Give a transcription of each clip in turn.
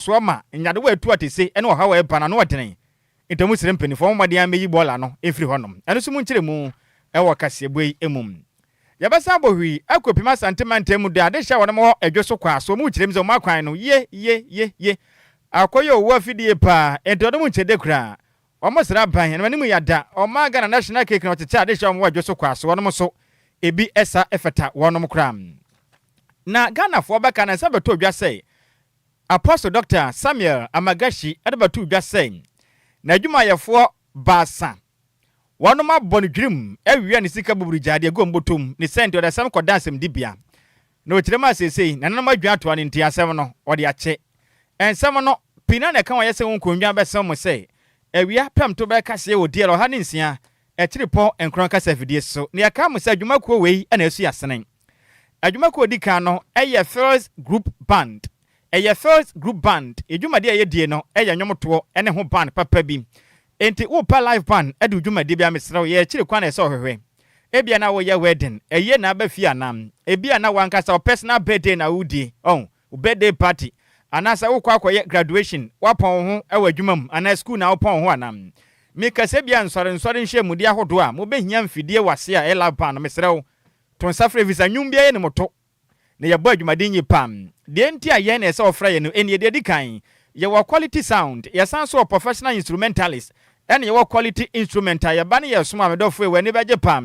Soɔ ma nyadewa a ɛtu atese ne ɔhaw a ɛba no ano ɔdene. Nti ɔmo srɛ mpaninfoɔ ɔmo mmɔden ara mmɛyi bɔɔla no mfiri hɔ nom. Ɛno nso mu nkyerɛmu wɔ kaseɛbɔ yi mu. Yɛbɛsan abɔ hwii akɔpim Asante mantam mu de adehyɛ a wɔnom wɔ Adwo so kwaa so. Ɔmo kyerɛ mu sɛ ɔmo akwan no ye ye ye ye akɔyɛ owu afidie paa enti ɔnom nkyɛ de koraa. Ɔmo srɛ aban ɛnom anim yada ɔman Ghana National Cake na ɔkyekyɛ adehyɛ a ɔmo wɔ Adwo so kwaa so wɔnom nso ebi ɛsa ɛfata wɔnom koraa. Na Ghanafoɔ bɛka na nsa bɛtɔ dwa sɛ Apostle Dɔkta Samuel Amagashi de bɛtoo dwa sɛ n'adwumayɛfoɔ baasa wɔnom abɔ no dwirim awia ne sika buburugyaa de agu wɔn bɔtɔ mu ne sɛ nti ɔde asɛm kɔdaa asɛmdibea na ɔkyerɛ mu a seesei nananom adwene atoa no nti asɛm no ɔde akyɛ. Nsɛm no pii no ara na ɛka wɔn ayɛ sɛ wɔn nkonnwa bɛsɛn wɔn sɛ awia pɛmto bɛkaseɛ wɔ DL 106 akyiripɔ nkron kasa afidie so na yɛka mo sɛ adwumakuo wei na ɛso yɛ asene. Adwumakuo a ɔdi kan no yɛ Phil's Group Band. Ɛyɛ Phil's Group Band. Yɛn dwumadie a yɛdie no yɛ nnwomtoɔ ne ho band papa bi. Enti wopɛ live band de wo dwumadie bi a, mesrɛ wo, yɛ akyiri kwan na ɛsɛ ɔhwehwɛ. Ebia na woyɛ wedding, ayie na aba fie anaa? Ebia na w'ankasa wo personal birthday na wodie, ɔho, wo birthday party. Anaasɛ wokɔ akɔyɛ graduation, woapɔn wo ho wɔ adwuma mu anaa sukuu na wopɔn wo ho anaa? Mekasa ebia nsɔrensɔre nhyiamudie ahodoɔ a mobɛhia mfidie wɔ aseɛ a ɛyɛ live band no, mesrɛ wo, To nsa frɛ efisɛ nnwom biara yɛ ne to, na yɛbɔ adwumaden yie paa. Deɛ nti a yɛn na ɛsɛ wɔfrɛ yɛn no nie, Deɛ ɛdi kan, yɛwɔ quality sound, yɛsan nso wɔ professional instrumentalist, ɛna yɛwɔ quality instrument a yɛba ne yɛsom a, me dɔfo ei, w'ani bɛgye paa.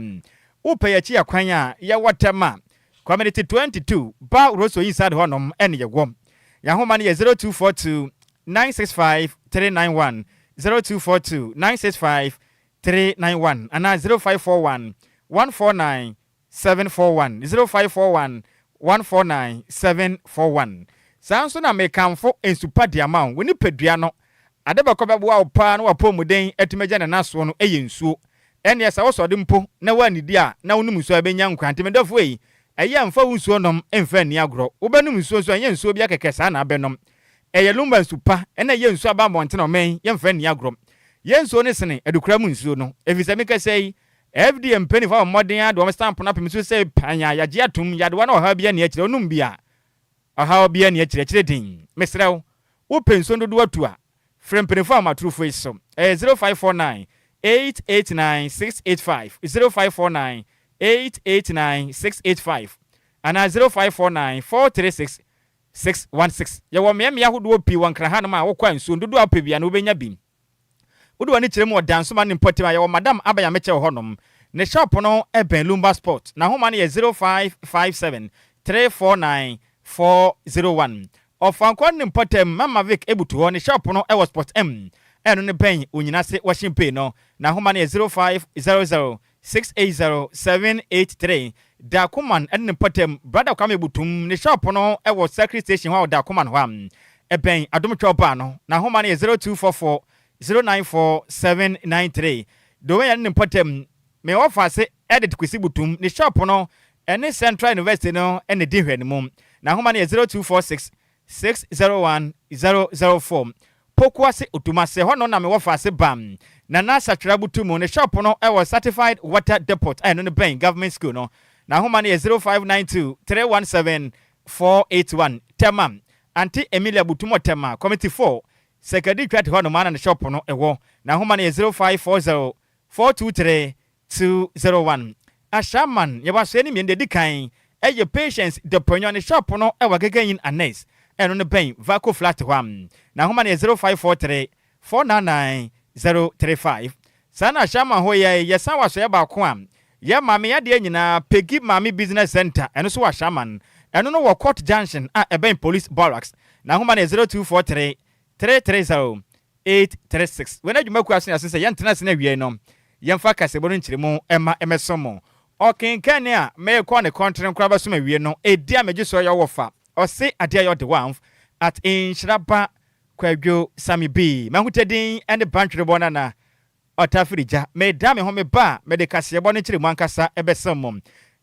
Wopɛ yɛn akyi akwan a, yɛwɔ Tema, Community 22, Bar Rosso inside hɔnom ɛna yɛwɔ. Yɛn ahoma no yɛ 0242 965 391, 0242 965 391 anaa 0541 149 741, 0541 149 741. Saa nso na mekamfo nsu pa de ama wo. Wo nipadua no, ade baako a ɛbɛboa wo paa na w'apɔwmuden atumi agya ne nan soɔ no yɛ nsuo. Ɛnneɛ sɛ wosɔre mpo na woannidi a, na wonom nsuo a ɛbɛnya nkwa. Nti me dɔfo ei, ɛyɛ a mfa wo nsuo nom mfa nni agorɔ. Wobɛnom nsuo nso a, ɛnyɛ nsuo biara kɛkɛ saa na abɛnom. Ɛyɛ Lumba nsu pa na ɛyɛ nsu aba abɔnten a ɔman yi yɛmfa nni agorɔ. Yɛn nsuo no sene adukora mu nsuo no, efisɛ mekasa yi, FDA mpanyinfoɔ abɔ mmɔden ara de wɔn stamp no apem so sɛ pan a yɛagye atom, nyadewa ne ɔhaw biara nni akyire, wonom bi a, ɔhaw biara nni akyire, akyire den. Mesrɛ wo, wopɛ nsuo no dodoɔ atu a, frɛ mpanyinfoɔ ahomatorofo yi so, ɛyɛ 0549 889 685, 0549 889 685 anaa 0549 436 616. Yɛwɔ mmeammea ahodoɔ pii wɔ Nkran hanom a wokɔ a nsuo dodoɔ a wopɛ biara no wobɛnya bi. Wode w'ani kyerɛ mu wɔ Dansoman ne mpɔtam a, yɛwɔ Madam Aba Nyamekyɛ wɔ hɔnom. Ne shop no bɛn Lumba Sport. N'ahoma no yɛ 0557 349 401. Ɔfankɔ ne mpɔtam, Mama Vic butu hɔ. Ne shop no wɔ Sport M a ɛno no bɛn Onyinase Washing Pay no. N'ahoma no yɛ 0500 680783 Dakoman ne ne mpɔtam Brada Kwame Butum ne shop no wɔ Circuit Station hɔ a wɔ Dakoman hɔ a ɛbɛn Adom Twɛw Bar no. N'ahoma no yɛ 0244 094 793 Dowenya ne ne mpɔtam Me wɔfaase Edith Kwesi Butum ne shop no ne Central University no na ɛdi nhwɛanimu. N'ahoma no yɛ 0246 601004 Pokuase Otumase hɔ no na me wɔfaase ba Nana Sakyera Butumu ne shop no wɔ Certified Water Depot a ɛno no bɛn Government School no. N'ahoma no yɛ 0592 317 481 Tema Auntie Emilia Butumu Tema Committee 4 Sekadi Twat hɔ nom ara na ne shop no wɔ. N'ahoma no yɛ 0540 423 201 Ashaiman yɛwɔ asoɛe no mmienu, deɛ ɛdi kan yɛ Patience Dɔpɔnyo ne shop no wɔ Agegenyin Annex ɛno no bɛn Vaco flat hɔ a n'ahoma no yɛ 0543 499 035. Saa na Ashaiman hɔ yi ara yi yɛsan wɔ asoɛeɛ baako a yɛ maame yadeɛ nyinaa Peggy Maame Business Centre ɛno nso wɔ Ashaiman ɛno no wɔ Court Junction a ɛbɛn Police Barracks n'ahoma no yɛ 0243 330 836. Wei na dwumakuo aso yɛaso sɛ yɛntena ase na awiei no yɛmfa kaseɛbɔ no nkyerɛmu mma mmɛsom mo. Ɔkenkanni a merekɔ ne kɔntene koraa bɛsom awie no, ɛdi a megye soɔ yɛ ɔwɔ fa, ɔse adeɛ yɛ ɔde wanf at nhyira ba Kwadwo Sammy B. M'ahotadin ne Bantwerebɔ Nana Ɔtafiri gya, meda me ho me ba a mede kaseɛbɔ no nkyerɛmu ankasa bɛsam mo.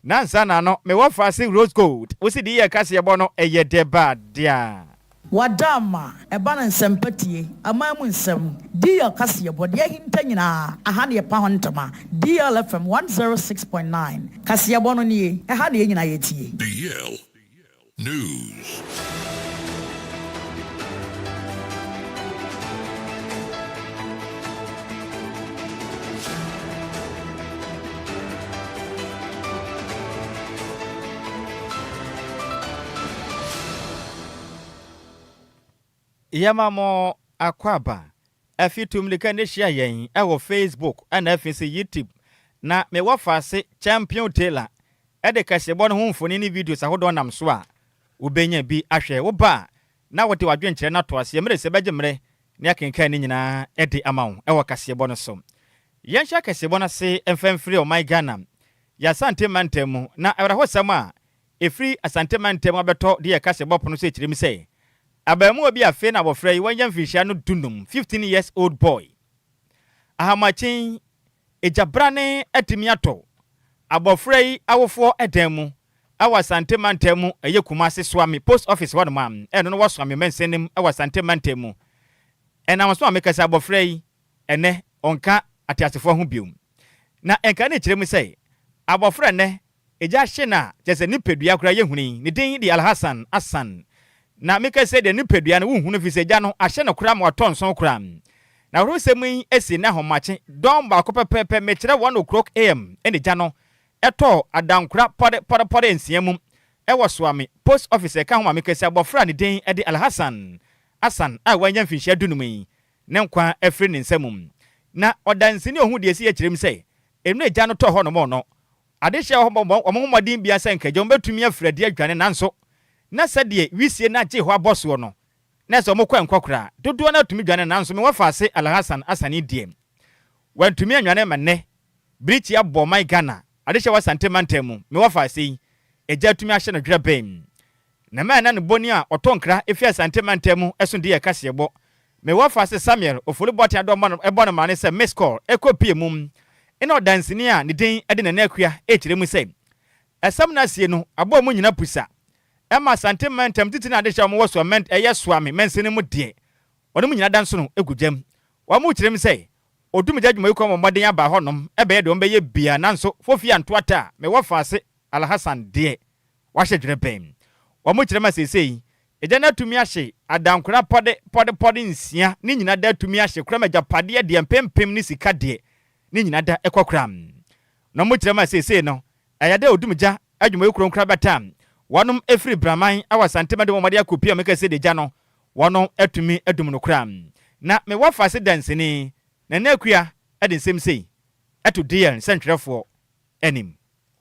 Nansa na ano, me wɔfaase Rose Gold, wo se di yɛ kaseɛbɔ no ɛyɛ dɛ ba dea. Wada ama ɛba no nsɛmpa tie, aman mu nsɛm, DL kaseɛbɔ, deɛ ahinta nyinaa, aha na yɛpa ho ntoma, DL FM 106.9, kaseɛbɔ no nie, ɛha na yɛn nyinaa yɛtie. DL News. Yɛma mo akwaaba afi tu mmirika ne hyia yɛn wɔ Facebook ɛna afei nso YouTube. Na me wɔfaase Champion Taylor de kaseɛbɔ no ho mfoni ne videos ahodoɔ nam so a wobɛnya bi ahwɛ. Woba a na wode w'adwenkyerɛ no ato aseɛ mmerɛ sɛ bɛgye mmerɛ ne akenkan ne nyinaa de ama wo wɔ kaseɛbɔ no so. Yɛnhyɛ kaseɛbɔ no ase mfa mfiri ɔman Ghana, yɛ Asante mantam mu, na awerɛhosɛm a ɛfiri Asante mantam abɛtɔ de yɛ kaseɛbɔ pono so kyerɛ mu sɛ abaamuwa bi a afei na abɔfra yi wanya mfinhyia no 15, 15 years old boy, ahamakyen egyabrane atumi atɔ abɔfra yi awofoɔ dan mu wɔ Asante mantam mu, ɛyɛ Kumase Suame Post Office hɔnom a ɛno no wɔ Suame mansin wɔ Asante mantam mu. Ɛnam so a meka sɛ abɔfra yi ɛnɛ ɔnka ateasefoɔ ho bio. Na ɛnka ne kyerɛ mu sɛ abɔfra ɛnɛ egya ahye no a, kyerɛ sɛ nipadua koraa yɛhunu yi, ne din de Alhassan Asan. Na meka sɛ deɛ nipadua no wonhunu firi sɛ egya no ahye no koraa ma watɔ nson koraa. Na ahorhosɛm yi asi nnɛ ahomakye dɔn baako pɛpɛɛpɛ, mekyerɛ 1 o'clock AM, ɛna egya no ɛtɔɔ adankora pɔre pɔre pɔre nsia mu ɛwɔ Suame Post Office a ɛka ho ma meka sɛ abɔfra a ne din de Alhassan Asan a wanya mfinhyia 15 yi ne nkwa afiri ne nsa mu. Na ɔdanseni a ohuu deɛ ɛsiiɛ kyerɛ mu sɛ, mmerɛ egya no tɔɔ hɔnom no, adehyeɛ a wɔbɔ wɔn ho mmɔden biara sɛ anka egya wɔbɛtumi afiri adi adwane, nanso na sɛdeɛ wisie no agye hɔ abɔ soɔ no, na sɛ wɔkɔ nkɔ koraa. Dodoɔ no ara tumi dwane, nanso me wɔfaase Alhassan Asani deɛ, wantumi annwane ma nnɛ Birikyi abɔ ɔman Ghana adehyeɛ wɔ Asante mantam mu. Me wɔfaase yi, egya atumi ahyɛ no dwerɛbee. Na mɛa na ne bɔni a ɔtɔ nkra fi Asante mantam mu so de yɛ kaseɛbɔ. Me wɔfaase Samuel Ofori Boateng Addo bɔ no bɔ no mane sɛ miss call kɔ pie mu. Nna ɔdanseni a ne din de Nana Akua rekyerɛ mu sɛ, Asɛm no asie no abɔ wɔn nyina pusa. Ɛma Asante mantam titiri ne adehyɛ a wɔwɔ Soa ɛyɛ Soame mansini mu deɛ, wɔnom nyina da nsono gu gyam. Wɔn kyerɛ mu sɛ, Odumgya adwumayɛkuo abɔ mmɔden aba hɔnom bɛyɛ deɛ wɔbɛyɛ biara nanso Fofie anto ata a me wɔfaase Alhassan deɛ Wɔahyɛ dwerɛbɛn. Wɔkyerɛ ma seesei egya no atumi ahye adankora pɔde pɔde pɔde nsia ne nyina da atumi ahye koraa ma agyapadeɛ deɛ mpempem ne sika deɛ ne nyina da kɔ koraa. Na wɔkyerɛ ma seesei no ɛyɛ dɛ odum gya adwumayɛkuo nkorabata a wɔnom firi Braman wɔ Asante ma de wɔn de akɔ pie a meka sɛ de gya no wɔnom atumi adum no koraa. Na me wɔfaase danseni Nana Akua de nsɛm sei to DL nsɛntwerɛfoɔ anim.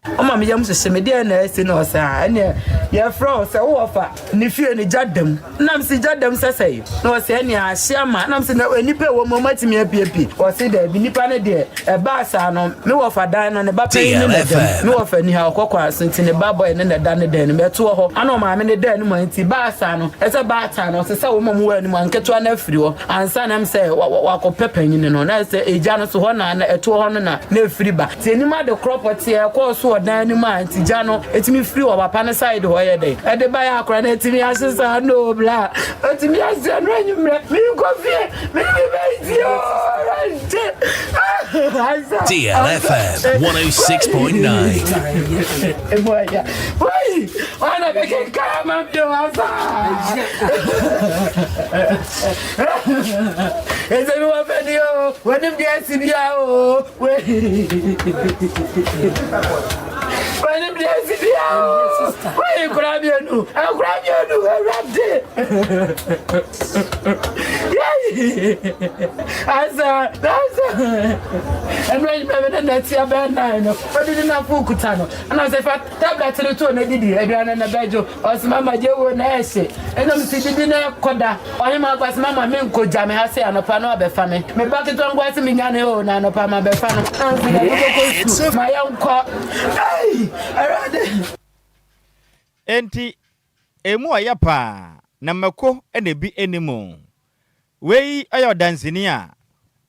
Ɔma me yam hyehye me, deɛn na asi? Na ɔse, ah, ɛneɛ yɛfrɛ wo sɛ wowɔ fa ne fie no gya dam. Na mese, gya dam sɛ sɛn? Na ɔse, ɛneɛ ahye ama. Na mese, na nnipa ɛwɔ mu ɔmo atumi apiepie? Ɔse, daabi, nnipa no deɛ ɛbaa saa no, me wɔfa dan no ne ba panyin no na ɛda mu, me wɔfa ni ha ɔkɔ kwan so nti ne ba boy no na ɛda ne dan no mu, ɛtoɔ hɔ ana ɔmaame no da anim a nti baa saa no, ɛsɛ baatan no ɔse sɛ wɔn a wɔwɔ anim a nketewa no afiri hɔ ansa na ɛm sɛ wakɔpɛ panyin no, na ɛsɛ egya no so hɔ na ɛtoɔ hɔ no na na ɛfiri ba. Nti anim ade korɔ pɔtee a ɛkɔɔ so wɔ dan no mu a nti gya no ɛtumi firi wɔ papa no side hɔ yɛ dɛn ɛde baeɛ akora no ɛtumi ahye saa no bla ɛtumi ahye ɛno anwummerɛ menkɔ fie mene me bɛnti ɔrɛgye. DLFM 106.9. Emu ɛya wai wana bɛkenkan ama me o asa. Ɛsɛ mi wɔ fɛ ni o wɔnim deɛ asi bia o. Wani bi esi bi a o. Wani nkura mienu, nkura mienu, Awurade. Yɛyi. Asa, asa. Ɛnu ayi mɛ ne nɛte abɛn nan no. Ɔde ne nafo kuta no. Ɛna sɛ fa tablet no to ne didi aduane na bɛdwo. Ɔse mama gye wo na ɛhye. Ɛna mese didi na kɔda. Ɔhema nko ase mama me nkɔ gya me ha sei anɔpa na wabɛfa me. Me ba ketewa nko ase me nyane o na anɔpa ma bɛfa no. Na mese yɛde kɔkɔ sukuu ma yɛnkɔ. Ei Awurade. Enti emu ɔyɛ paa na mako na ebi nni mu. Wei yɛ ɔdanseni a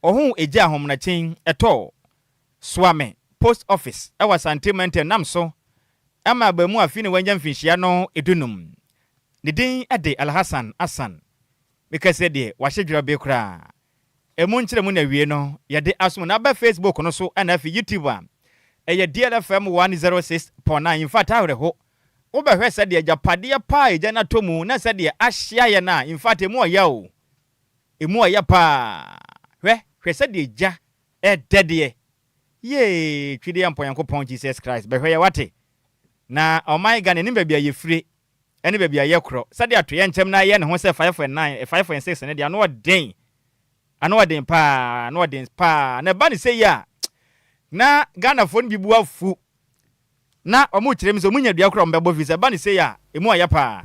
ɔhuu egya ahomenakyen ɛtɔɔ Suame Post Office wɔ Asante Mantam nam so ma abamu afe ne wanya mfinhyia no 15. Ne din de Alhassan Asan. Meka sɛ deɛ wahye dwerɛbee koraa. Emu nkyerɛmu na awie no yɛde asom no aba Facebook no so ɛna afei YouTube a ɛyɛ DLFM 106.9. In fact awerɛho. Wobɛhwɛ sɛdeɛ agyapadeɛ paa a egya no atɔ mu na sɛdeɛ ahye ayɛ no a, in fact emu ɔya o. Emu ɔya paa. Hwɛ, hwɛ sɛdeɛ egya ɛdɛ deɛ. Yee, Twedeɛ Mpɔ Nyankopɔn Jesus Christ bɛhwɛ yɛ wate. Na ɔman Ghana yɛnim baabi a yɛfire. ne baabi a yɛkorɔ. Sɛdeɛ atoyɛnkyɛm no ayɛ ne ho sɛ 5.9, 5.6 no deɛ, ano ɔden. Ano ɔden paa, ano ɔden paa. Na ɛba no sei a, na Ghanafoɔ no bi bo afu. Na wɔrekyerɛ mu sɛ wɔnya dua koraa a wɔbɛbɔ firi sɛ ɛba no sei a, ɛmu ayɛ paa.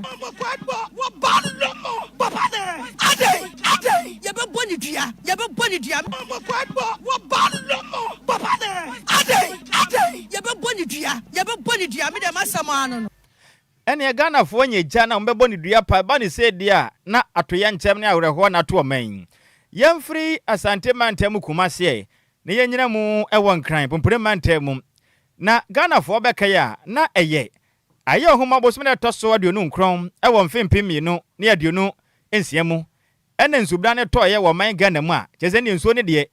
Ɛneɛ Ghanafoɔ nya gya na wɔbɛbɔ no dua paa, ɛba no sei deɛ a, na atoyɛnkyɛm ne awerɛhoɔ na ato ɔman yi. Yɛmfiri Asante mantam mu Kumasi ɛ, na yɛnyina mu wɔ Nkran, Pumpuni mantam mu. Na Ghanafoɔ bɛkae a, na ɛyɛ Ayɛ Ɔhoma bosome da ɛtɔ so 29 wɔ mfe 2026 mu ɛna nsubran no tɔeɛ wɔ ɔman Ghana mu a, kyerɛ sɛ ɛnneɛ nsuo no deɛ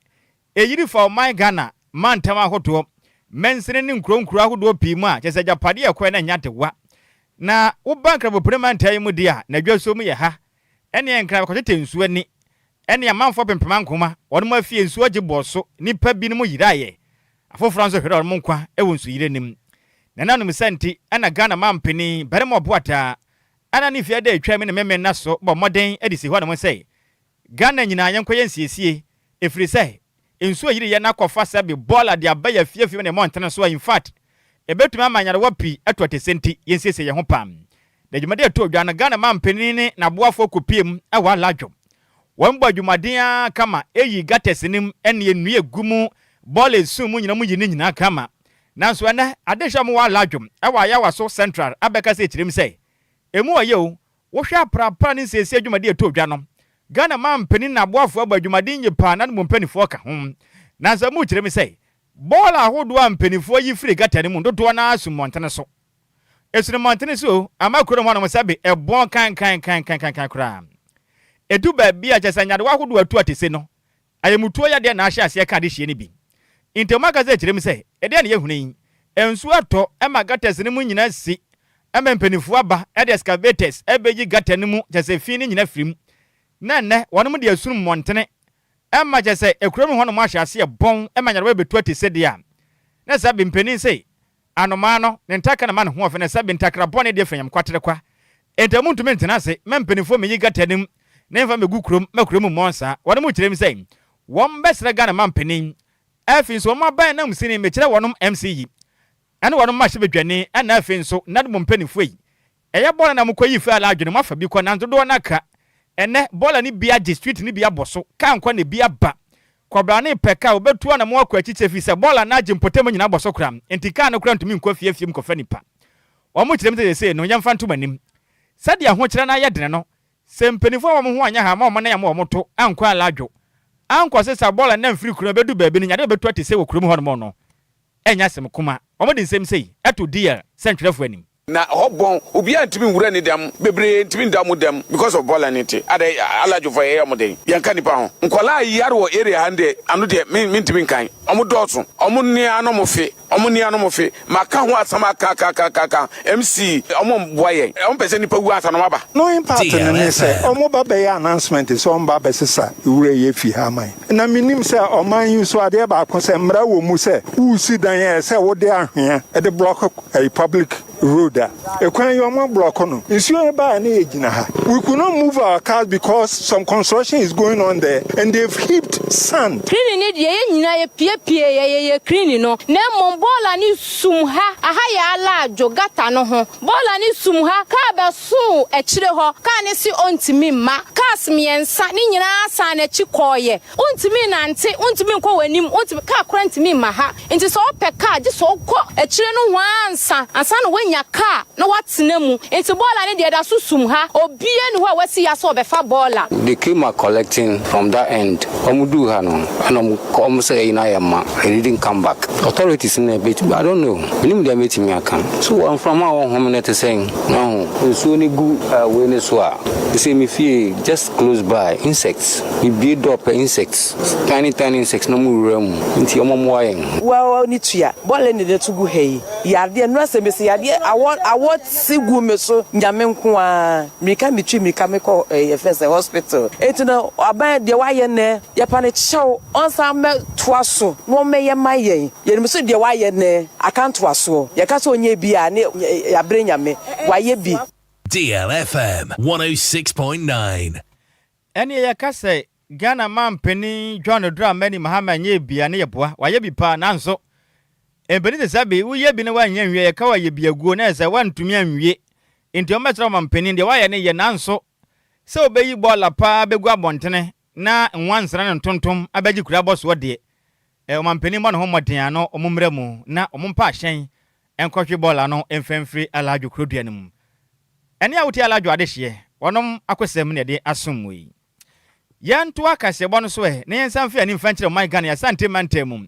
ɛyiri fa ɔman Ghana mantam ahodoɔ, mansini ne nkuro nkuro ahodoɔ pii mu a, kyerɛ sɛ agyapadeɛ a ɛkɔeɛ no nyɛ adewa. Na woba Nkrabopire mantam yi mu deɛ a, n'adwasuo mu yɛ ha, ɛnneɛ Nkran bɛkɔtetɛ nsuo ani, ɛne amanfoɔ pempem ankoma, wɔnom afie nsuo gye bɔɔ so, nnipa binom yeraeɛ, afoforɔ nso hweree wɔnom nkwa wɔ nsuyire no mu. Nananom saa nti na Ghana manpanin Barima Ɔboataa a na ne mfeɛ ada atwam ne Memen nna so bɔ mmɔden de si hɔnom sɛ Ghana nyinaa yɛnkɔyɛ nsiesie ɛfiri sɛ nsuo a ɛyiriiɛ no akɔfa sɛbe bɔɔla de aba yɛn afiefie ne mmɔntene so a infact ɛbɛtumi ama nyarewa pii atu atɛsɛ nti yɛnsiesie yɛn ho paa. Na dwumadi a ɛtɔɔ dwa no Ghana manpanin ne n'aboafoɔ kɔpuee mu wɔ Alajo. Wɔn bɔ adwumaden ara kama eyi gutters no mu ne nnua egu mu, bɔɔla esu mu nyina wɔyi ne nyinaa kama. Nanso ɛnɛ adehye a wɔwɔ Alajo wɔ Ayawaso Central abɛkasa ekyirem sɛ emu ɔyɛ o, Wohwɛ aprapra ne nsiesie dwumadi a ɛtɔ dwa no, Ghana manpanin na aboafoɔ abɔ adwumaden yie paa na no mu mpaninfoɔ ka ho. Nanso ɛmu kyerɛ me sɛ, bɔɔla ahodoɔ a mpaninfoɔ yi firi gata no mu dodoɔ no ara su mmɔntene so. Ɛsunu mmɔntene so o, ama kurom hɔnom sɛbe ɛbɔn kankankankankankan koraa. Ɛdu baabi a kyerɛ sɛ nyarewa ahodoɔ a atu atese no, Ayammutuo yadeɛ na ahyɛ aseɛ ka adehyeɛ no bi. Ntamu ankasa kyerɛ mu sɛ, ɛdeɛn na yɛhunu yi? Nsuo atɔ ma gutters no mu nyinaa si ma mpaninfoɔ aba de excavators bɛyi gutter no mu kyerɛ sɛ fi no nyinaa firi mu. Na ɛnnɛ wɔnom de asunu mmɔntene ma kyerɛ sɛ akurom hɔnom ahyɛ aseɛ bɔn ma nyarewa bɛtu ate sɛdeɛ a na saa bi mpanin se Anomaa no, ne ntakra na ɛma ne ho ɔfɛ, na sɛbe ntakra bɔne deɛ firi anyamkwatere kwa. Enti montumi ntena ase mma mpanimfoɔ mmeyi gutter no mu na mfa mmɛgu kurom ma kurom mmɔn saa. Wɔnom kyerɛ mu sɛ wɔn bɛsrɛ Ghana mampanin. Afei nso wɔn aban ananmusini, mekyerɛ wɔnom MC yi, ɛne wɔnom mmarahyɛbadwani ɛna afei nso NADMO mpanimfoɔ yi Ɛyɛ bɔɔla na mokɔ yi fɛ ala adwene mo afa bi kɔ nanso dodoɔ no aka ɛnɛ bɔɔla no bi agye street no bi abɔ so car nkɔ na ebi aba kɔbra no repɛ car obetu anamon akɔ akyikyire firi sɛ bɔɔla no agye mpɔtam nyinaa abɔ so koraa nti car no koraa ntumi nkɔ fie fie mu kɔfa nipa wɔn kyerɛ mu sɛ sesei no yɛmfa nto mo anim sɛdeɛ ahokyerɛ no ayɛ dene no sɛ mpaninfoɔ a wɔn ho anyɛ ha ama wɔn nan ama wɔn to ankɔ ala adwo ankɔ sesa bɔɔla no amfiri kurom ɛbɛdu baabi no nyadeɛ bɛtu ate sɛ wɔ kurom hɔnom no ɛnyɛ asɛm kuma wɔn de nsɛm sei ɛto DL sɛntwerɛfoɔ anim. Na hɔ bɔn obiaa ntumi nwura ne dɛm bebree ntumi nda ɔmo dɛm because of bɔɔla no nti adɛn aladwofoɔ yɛyɛ ɔmo den yɛnka nipa ho nkwadaa a yare wɔ area ha no deɛ ano deɛ me mentumi nkan ɔmo dɔɔso ɔmo nea no ɔmo fe ɔmo nea no ɔmo fe maka ho asɛm aka aka aka aka aka MC ɔmo mboa yɛn ɔmo pɛ sɛ nipa wu ansa na ɔmo aba. No impact no ne sɛ ɔmo ba bɛyɛ announcement sɛ ɔmo ba abɛsesa wura yi afi ha ama yɛn. Na menim sɛ ɔman yi nso adeɛ baako sɛ mmara wɔ mu sɛ woresi dan a ɛsɛ sɛ wode ahwea de blɔk ɛyi public road a ɛkwan yi ɔmo ablɔk no nsuo no baeɛ na yɛgyina ha we could not move our cars because some construction is going on there and they've heaped sand. Krini no deɛ, yɛn nyinaa yɛpiepiee yɛ yɛyɛ krini no, na mmom bɔɔla no sum ha, aha yɛ alaadwo, gata no ho, bɔɔla no sum ha, kaa bɛsoo akyire hɔ, kaa no se ɔntumi mma, cars mmiɛnsa, ne nyinaa san n'akyi kɔeɛ, wontumi nnante, wontumi nkɔ w'anim, wontumi, kaa koraa ntumi mma ha. Nti sɛ wopɛ kaa gye sɛ wokɔ akyire nohoa ansa ansa na woanya kaa na woatena mu. Nti bɔɔla no deɛ ɛda so sum ha. Obiara nni hɔ a wasi ya sɛ ɔbɛfa bɔɔla. They came a collecting from that end ɔmo duu ha no ɛna ɔmo kɔ ɔmo sɛ ɛyi no ayɛ ma they didn't come back authorities no na ɛbɛtumi I don't know menim deɛ mɛtumi aka so wɔ mframa a wɔhome no te sɛn wahu nsuo no gu wei no so a te sɛ me fie just close by insects mebue door pɛ insects Tiny tiny insects na ɔmo wura mu nti ɔmo mmoa yɛn. Wo ani tua bɔle ne de to gu ha yi yadeɛ nnora sɛ mesi yadeɛ awɔ awɔ te gu me so nyame nko ara mirika metwi mirika mekɔ eh, yɛfrɛ sɛ hospital enti no aban deɛ wayɛ nɛ yɛpa ne kyɛw ɔnsan mɛ toa so na ɔmɛyɛ ma yɛn yɛnim so deɛ wayɛ nɛ aka ntoasoɔ yɛka sɛ ɔnyɛ bi a ne yɛabrɛ nyame wayɛ bi. DLFM 106.9. Ɛneɛ yɛka sɛ Ghana manpanin John Dramani Mahama nyɛɛ bi a ne yɛboa, wayɛ bi paa nanso mpanin te sɛ bi woyɛ bi na woannya nwie a yɛka wayɛ bi aguo na ɛsɛ woantumi anwie nti wɔmmɛsrɛ ɔmanpanin deɛ wayɛ no yɛ nanso sɛ wobɛyi bɔɔla paa bɛgu abɔntene na nwansena ne ntontom abɛgye kuro abɔ soɔ deɛ ɔmanpanin mmɔ ne ho mmɔden ano wɔn mmra mu na wɔn mpa ahyɛn nkɔhwe bɔɔla no mfa mfiri Alaadwo kurodua no mu. Ɛne a wotie Alaadwo adehyeɛ, wɔnom akosɛm na yɛde asom mo yi. Yɛntoa kaseɛbɔ no so ɛ na yɛnsan mfa yɛn ani mfa nkyerɛ ɔman Ghana yɛn Asante mantam mu.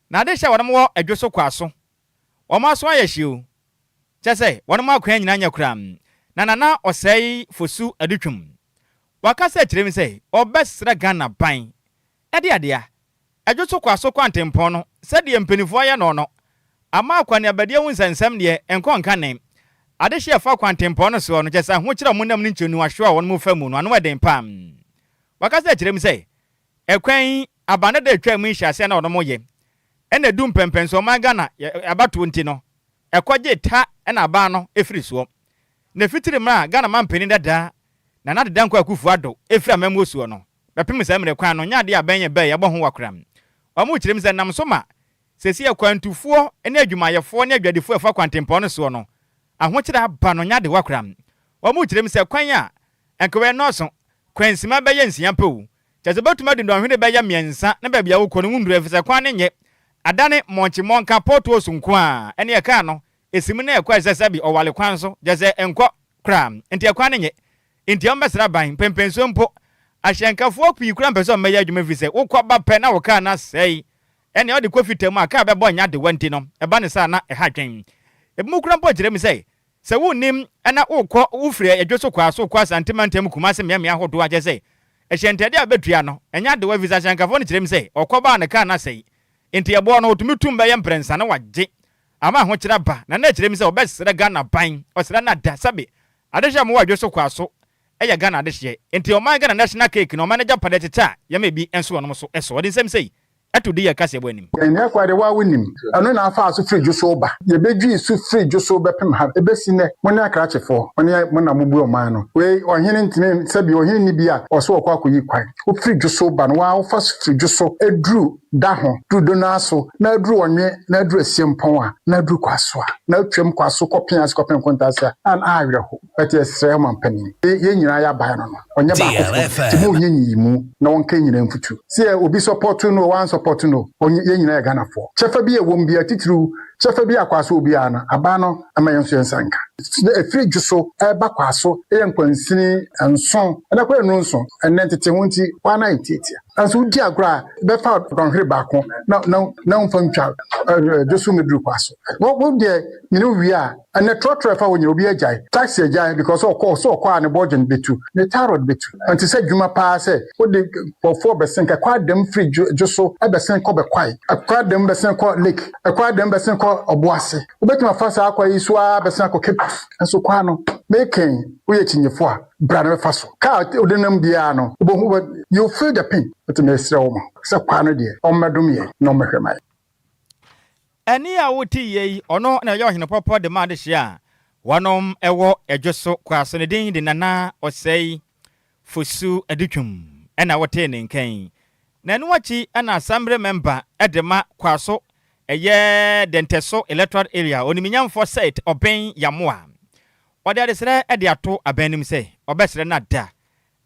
Na adehyeɛ a wɔnom wɔ Adwo so Kwaso, wɔn aso ayɛ hye o, kyerɛ sɛ wɔnom akwan nyinaa nyɛ koraa. Na Nana Ɔsɛe Fosu Adutwum, wakasa akyerɛ mu sɛ ɔbɛsrɛ Ghana ban Ɛde adea, ɛdwo so kɔ aso kwantempɔn no sɛdeɛ mpaninfoɔ ayɛ no no, ama akwaneabadie ho nsɛnsɛm deɛ nkɔ nka nen. Adehyeɛ ɛfa kwantempɔn no soɔ no kyerɛ sɛ ahokyerɛ a wɔnam ne nkyɛnnu ahyew a wɔn fa mu no ano ɛden paa. Wakasa akyerɛ mu sɛ, ɛkwan yi aban dada a ɛtwaa mu yi nhyɛaseɛ na wɔnom yɛ ɛna ɛdu mpɛnpɛnsoɔ ɔman Ghana abatoɔ nti no ɛkɔgye ta ɛna aban no ɛfiri soɔ. Na ɛfitiri mmerɛ a Ghana manpanin dada Nana Addo Dankwa Akuffo Addo ɛfiri amammuo soɔ no, Bɛpem saa mmerɛ kwan no nyɛ adeɛ a bɛn yɛ bɛɛ yɛbɔ ho wakora. Wɔn kyerɛ mu sɛ nam so ma seesei akwantufoɔ ne adwumayɛfoɔ ne adwadifoɔ a ɛfa kwantempɔn no soɔ no ahokyerɛ aba no nyɛ ade wakora. Wɔn kyerɛ mu sɛ kwan a nka wei nnɔɔso, kwansima bɛyɛ nsia pɛ o, kyerɛ sɛ wobɛtumi adi nnɔnhwere bɛyɛ mmiɛnsa na baabi a wokɔ no wonnuru efisɛ kwan no nyɛ adane mɔnkye mɔnka potholes nko ara ɛne ɛkaa no ɛsi mu na ɛkɔ ɛsɛ sɛbi ɔwale kwan so kyerɛ sɛ ɛnkɔ koraa nti ɛkwan no nyɛ Enti ɔmmɛsra ban, mpɛnpɛnsoɔ mpo. Ahyɛnkafoɔ pii koraa mpɛ sɛ wɔmmɛyɛ adwuma ɛfiri sɛ wokɔ ba pɛ na wo kaa no asɛe. Ɛnneɛ wode kɔ fita mu a kaa bɛbɔ nyɛ adewa nti no, ɛba no saa na ɛha adwene. Ebinom koraa mpo kyerɛ mu sɛ, sɛ wonnim na wokɔ, wofiri Adwo so kɔ Aso kɔ Asante mantam Kumase mmeammea ahodoɔ a, kyerɛ sɛ ahyɛntadeɛ a wobɛtua no, ɛnyɛ adewa ɛfiri sɛ ahyɛnkafoɔ no kyerɛ mu sɛ ɔkɔ ba a ne kaa no asɛe. Enti ɛboɔ no, wɔtumi tum bɛyɛ mprɛnsa na wɔagye ama ahokyerɛ aba. Na na ɛkyerɛ mu sɛ wɔbɛsrɛ Ghana ban, ɔsrɛ no ada, sɛbe Adehyeɛ a wɔwɔ adwo so kwa so yɛ Ghana adehyeɛ. Enti ɔman Ghana national cake no ɔman agyapadeɛ kyekyɛ a yɛma ebi nso wɔnom so sɔ. Wɔde nsɛm sei to di yɛn kaseɛbɔ anim. Ɛnyɛ kwa de, wo ara wonim. Ɛno na afaa so firi dwoso ba. Yɛbɛdwii so firi dwoso bɛpem ha. Ɛbɛsi nnɛ, mo ne akrakyefoɔ, mo ne mo na mobu ɔman no. Wei, ɔhene ntumi, sɛbi ɔhene nni bi a ɔse ɔkɔ akɔyi kwan. Wofiri dwoso ba no, wo ara wofa so firi dwoso duru da ho, duru Donaso, na aduru Ɔnwe, na aduru Asiempɔn a, na aduru Kwaso a, na atwam Kwaso kɔ Pease kɔpem Nkontaase a, na awerɛho. But yɛsrɛ ɔmanpanin, yɛn nyinaa yɛabae no no, ɔnyɛ baakofoɔ, nti ma ɔnyɛ nyiyimu na ɔnka yɛn nyinaa mfutu. Sɛ obi sɔpɔto no o, wansɔpɔto no o, yɛn nyinaa yɛ Ghanafoɔ. Kyɛfa bi a ɛwɔ mu biara, titiriw kyɛfa bi a Kwaso wɔ biara no, aban no mma yɛn nso yɛn nsa nka. Ɛfiri Dwoso reba Kwaso yɛ nkwansini nson, ɛnɛ koraa ɛnnuru nson, ɛnnɛ nteteho nti, hɔ ara na ayɛ tiatia. Nanso wodi agorɔ a, bɛfa dɔnhwere baako na na na womfa ntwa dwoso mmɛduru kwa so. Wo wo deɛ nyine wo wie a, ɛnɛ trɔtrɔ ɛfa hɔ nyina obi agyae. Taxi agyae because ɔkɔ ɔsɛ ɔkɔ a ne bɔdwen bɛtu, ne thyroid bɛtu. Ɛnte sɛ adwuma paa sɛ wode nkurɔfoɔ bɛsen ka ɛkɔ adam firi dwoso ɛbɛsen kɔ bɛkwae, ɛkɔ adam bɛsen kɔ lake, ɛkɔ adam bɛsen kɔ ɔboase. Wobɛtumi afa saa kwa yi so ara bɛsen akɔ Cape Coast. Nso kwa no, mekɛn woyɛ kyinyefo a, bra na bɛfa so. Kaa a wode nam biara no, wobɛhu, you feel the pain. Nti mesrɛ wo ma sɛ kwa no deɛ, ɔmmɛdom yɛn na ɔmmɛhwɛ ma yɛn. Ɛnne a wote yei yi, ɔno na ɔyɛ ɔhene pɔpɔ de ma adehyeɛ a wɔnom wɔ Ɛdwo so kwa so. Ne din de Nana Ɔsɛe Fosu Adutwum na wotee ne nka yi. Na ɛno akyi na Assembly Member de ma Kwaso ɛyɛ Dɛntɛso Electoral Area, Oniminyamfoɔ Seth Obeng Yamoah. Ɔde adesrɛ de ato aban anim sɛ ɔbɛsrɛ no ada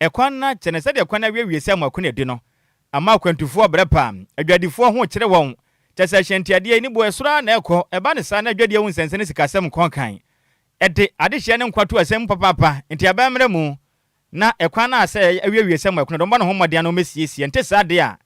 ɛkwan no akyɛ no sɛdeɛ kwan no awiewie sɛ amoako na adi no ama akwantufoɔ brɛ paa, adwadifoɔ ho kyere wɔn, kyɛ sɛ hyɛntiadeɛ yi ne boɔ ɛsoro ara na ɛkɔ, ɛba no saa na adwadie ho nsɛnsɛm ne sikasɛm nkɔnkan ɛde adehyeɛ ne nkwa to asɛm mu papaapa, nti aban mmra mu na ɛkwan no a sɛ awiewie sɛ mmoa kunu de, wɔbɔ ne ho mmɔden na wɔbɛsiesie. Ɛnte saa deɛ a,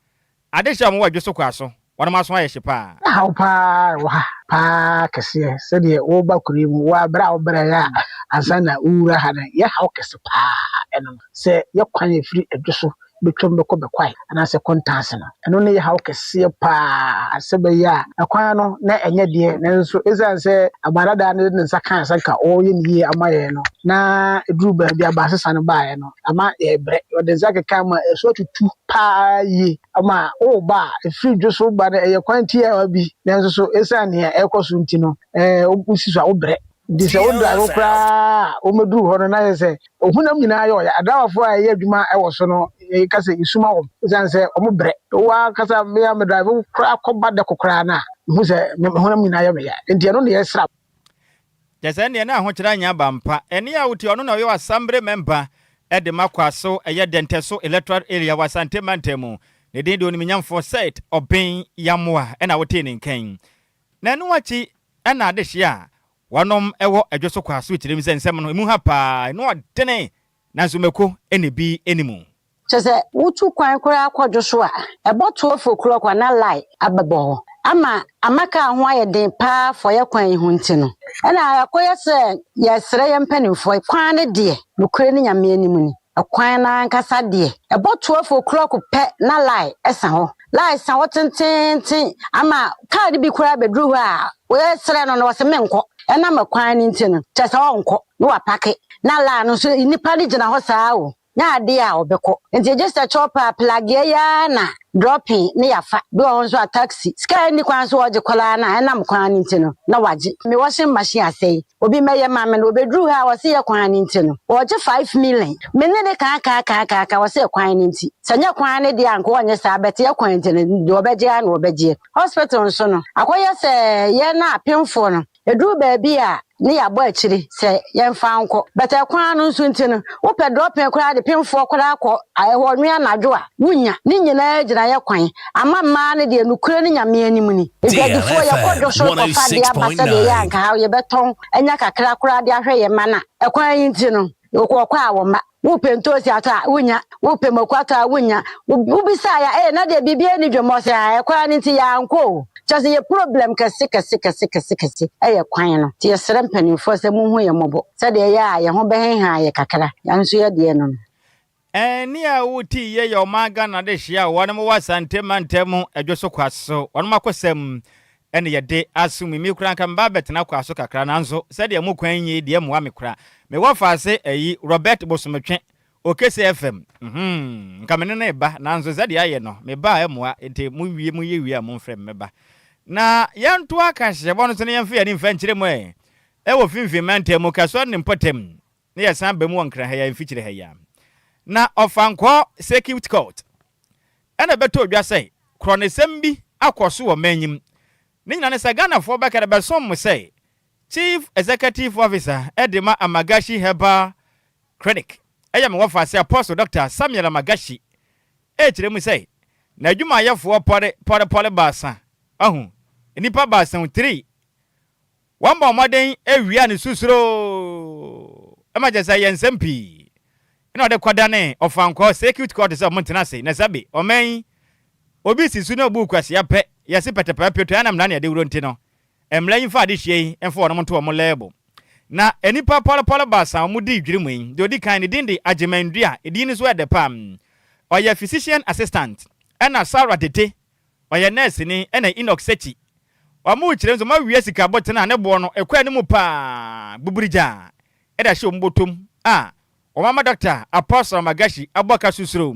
adehye a wɔwɔ adwo so kɔ aso, wɔn aso ayɛ hye paa. Haw paa ɛwɔ ha paa kɛseɛ sɛdeɛ woba kuro yi mu wɔ berɛ a wobrɛeɛ a ansa na wowura ha no yɛ haw kɛse paa ɛno no sɛ yɛ kwan a ɛfiri adwo so bɛtwam bɛkɔ Bɛkwae anaasɛ Kontanse no. Ɛno ne yɛ haw kɛseɛ paa sɛ ɛbɛyɛ a ɛkwan no na ɛnyɛ deɛ nanso ɛsiane sɛ aban dadaa no de ne nsa kaa sɛ nka ɔreyɛ no yie ama yɛn no na ɛduru baabi a baasesa no baeɛ no ama yɛbrɛ. Ɔde nsa keka ma ɛso atutu paa yie ama woba a ɛfiri dwo so ba no ɛyɛ kwan tiawa bi nanso so ɛsiane nea ɛrekɔ so nti no ɛɛ wosi so a wobrɛ. Nti sɛ wo drive koraa a wɔmɛduru hɔ no na yɛ sɛ ohunam nyinaa yɛ ɔya. Adrawafoɔ a ɛyɛ adwuma wɔ so no yɛka sɛ esuma wɔn ɛsiane sɛ wɔn brɛ. Wo ankasa me a me drive koraa kɔba dɛko koraa no a mehu sɛ me honam nyinaa yɛ me ya. Nti ɛno na yɛsra. Kyerɛ sɛ ɛnneɛ na ahokyerɛ anyɛ aba mpa. Ɛnne a wotie ɔno na ɔyɛ Assembly member de ma Kwaso ɛyɛ Dɛntɛso Electoral Area wɔ Asante mantam mu. Ne din de Onimnyamfoɔ Seth Obeng Yamoah ɛna wotee ne nka yi. Na ɛno akyi ɛna adehyeɛ a wɔnom ɛwɔ Ɛdwo so Kwaso kyerɛ mu sɛ nsɛm no ɛmu ha paa, ɛno ɔdene nanso mako ɛna ebi ɛni mu. Kyerɛ sɛ wotu kwan koraa kɔ dwo so a, ɛbɔ 12 o'clock a na line abɛbɔ hɔ. Ama ama kaa ho ayɛ den paa fɔyɛ kwan yi ho nti no, ɛna akɔyɛ sɛ yɛsrɛ yɛn mpanimfoɔ, kwan no deɛ, nokorɛ ne Nyame anim ni, ɛkwan no ankasa deɛ, ɛbɔ 12 o'clock pɛ na line sa hɔ. Line sa hɔ tenteenten ama kaa no bi koraa bɛduru hɔ a, yɛsrɛ no no ɔse menkɔ. Ɛnam ɛkwan no nti no, kyerɛ sɛ ɔnkɔ na wapake. Na line no nso nnipa no gyina hɔ saa o. Nyɛ adeɛ a ɔbɛkɔ. Nti gye sɛ chopper plageɛ yi ara na dropping ne yɛafa. Bi wɔ hɔ nso a taxi. Sika a ɛnni kwan so ɔgye koraa no a ɛnam kwan no nti no na wagye. Me washing machine asɛe. Obi mmɛyɛ ma me no ɔbɛduru ha a ɔse yɛ kwan no nti no ɔregye 5 million. Me ne no kaakaakaakaaka ɔse kwan no nti. Sɛ nyɛ kwan no deɛ a nka ɔnyɛ saa but yɛ kwan nti no deɛ ɔbɛgye ara na ɔbɛgyeɛ. Hospital nso no akɔyɛ sɛ yɛn apemfoɔ no Ɛduru baabi a ne yɛabɔ akyiri sɛ yɛmfa nkɔ but ɛkwan no nso nti no wopɛ drɔpin koraa de pemfoɔ koraa kɔ ɛhɔ nwe anadwo a wonnya. Ne nyinaa gyina yɛ kwan ama mmaa no deɛ nokorɛ ne Nyame anim ni. Adwadifoɔ yɛkɔ dwo so kɔfa adeɛ aba sɛdeɛ ɛyɛ a anka ha yɛbɛtɔn anya kakra koraa de ahwɛ yɛn mma no a ɛkwan yi nti no Wokɔ a wɔmma. Wopɛ ntoosi atɔ a, wonnya. Wopɛ mako atɔ a, wonnya. Wobisaeɛ a, ee na deɛ biribiara nni dwam. Ɔse aa ɛkwan no nti yɛankɔ o. Kyerɛ sɛ yɛ problem kɛse kɛse kɛse kɛse kɛse yɛ kwan no. Nti yɛsrɛ mpanimfoɔ sɛ monhu yɛn mmɔbɔ sɛdeɛ ɛyɛ a yɛn ho bɛhenha yɛ kakra. Yɛn nso yɛ deɛ no no. Ɛnne a wotii yɛ yɛ ɔman Ghana dehyeɛ a wɔnom wɔ Asante mantam Adwoso Kwaso. Wɔnom akosɛm ɛna yɛde asom me koraa nka meba abɛtena kwaso kakra nanso sɛdeɛ mo kwan nye yi deɛ mmoa me koraa. Me wɔfaase ayi Robert Bosometwe Okese FM mm nka me ne no reba nanso sɛdeɛ ayɛ no me ba a ɛmmoa nti mo wie mo yɛ wie a momfrɛ me mɛba. Na yɛnto akahyeɛbɔ no so na yɛmfa yɛn ani mfa nkyerɛ mu ɛ ɛwɔ Finfin mantam mu Kasoa ne mpɔtam na yɛsan ba mu wɔ Nkran ha yi a mfikyire ha yi a. Na Ɔfankɔɔ Circuit Court ɛna ɛbɛtɔɔ dwa sɛ korɔnesɛm bi akɔ so wɔ man yi mu. Ne nyinaa ne sɛ Ghanafoɔ bɛka dɛ bɛsom mo sɛ Chief Executive Officer de ma Amagashi Herbal Clinic ɛyɛ me wɔfaase Apostle Dɔkta Samuel Amagashi ɛrekyerɛ mu sɛ n'adwumayɛfoɔ pɔre pɔrepɔre baasa, wahu, nnipa baasa o, three, Wɔbɔɔ mmɔden wiaa no susuroo ma kyerɛ sɛ ɛyɛ nsɛm pii na ɔde kɔdanee ɔfankɔɔ circuit court sɛ wɔntena ase na sɛbe ɔman yi obi si so na obu kwasea pɛ yɛse pɛtɛpɛɛ petoa ɛna mmara ne ade wuro nti no mmara yi mfa adehyeɛ yi mfa wɔnom nto wɔn lɛɛbo. Na nnipa pɔlepɔle baasa a wɔdii dwiri mu yi deɛ ɔdi kan ne din de Agyeman Dua edin no so ɛdɛ paa ɔyɛ physician assistant ɛna Sarah Dede Ɔyɛ nɛɛseni ɛna Enoch Sekyi. Wɔrekyerɛ nso wɔawia sika botene a ne boɔ no kɔ anim paa buburigya de ahyɛ wɔn bɔtɔm a wɔama Dɔkta Apostle Magashi abɔ ka susuro.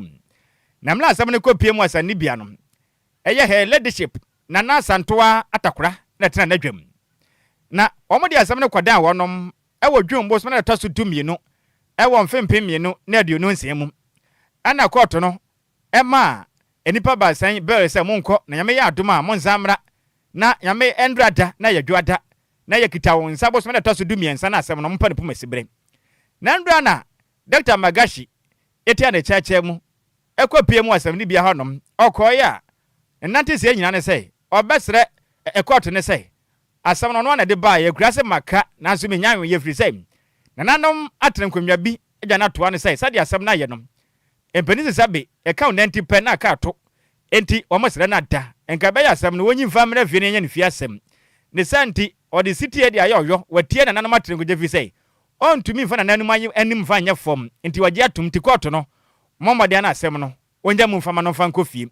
Na mmerɛ a asɛm no kɔpue mu asɛnnibea no, ɛyɛ Her Ladyship Nana Asantewaa Atakora na ɛtena n'adwam. Na wɔde asɛm no kɔdan wɔnom wɔ June bosome no a ɛtɔ so 12 wɔ mfe 2026 mu. Ɛna kɔɔto no maa Nnipa baasa yi bɛɔe sɛ monkɔ na Nyame yɛ adom a monsan mmra na Nyame ɛndra da na yɛ dwoa da na yɛ kita wo nsa bosome da ɛtɔ so 13 na asɛm no mompa ne poma sibere. Na ndra na Dɔkta Magashi etia ne kyɛkyɛ mu ɛkɔ pie mu wɔ asɛmnibea hɔ nom ɔkɔɔe a ne nante seɛ nyinaa ne sɛ ɔbɛsrɛ ɛkɔɔto ne sɛ asɛm no ɔno ara na ɛde baeɛ akuraase maka nanso mennya nweeɛ ɛfiri sɛ nananom atena nkonnwa bi adwane atoa no sɛ sɛdeɛ asɛm no ayɛ no Mpanin sesa be, ɛka wo nanti pɛ na aka ato. Enti wɔsrɛ no ada. Nka ɛbɛyɛ asɛm no, wonyi mfa mmra fie na yɛnyɛ no fie asɛm. Ne saa nti, ɔde setie de ayɛ ɔyɔ, watie nananom atrenkogya efiri sɛ ɔntumi mfa nananom anim mfa nyɛ fam, nti wagye atom. Nti kɔɔto no mmɔ mmɔden ana asɛm no, ɔngya mu mfa ma no mfa nkɔ fie.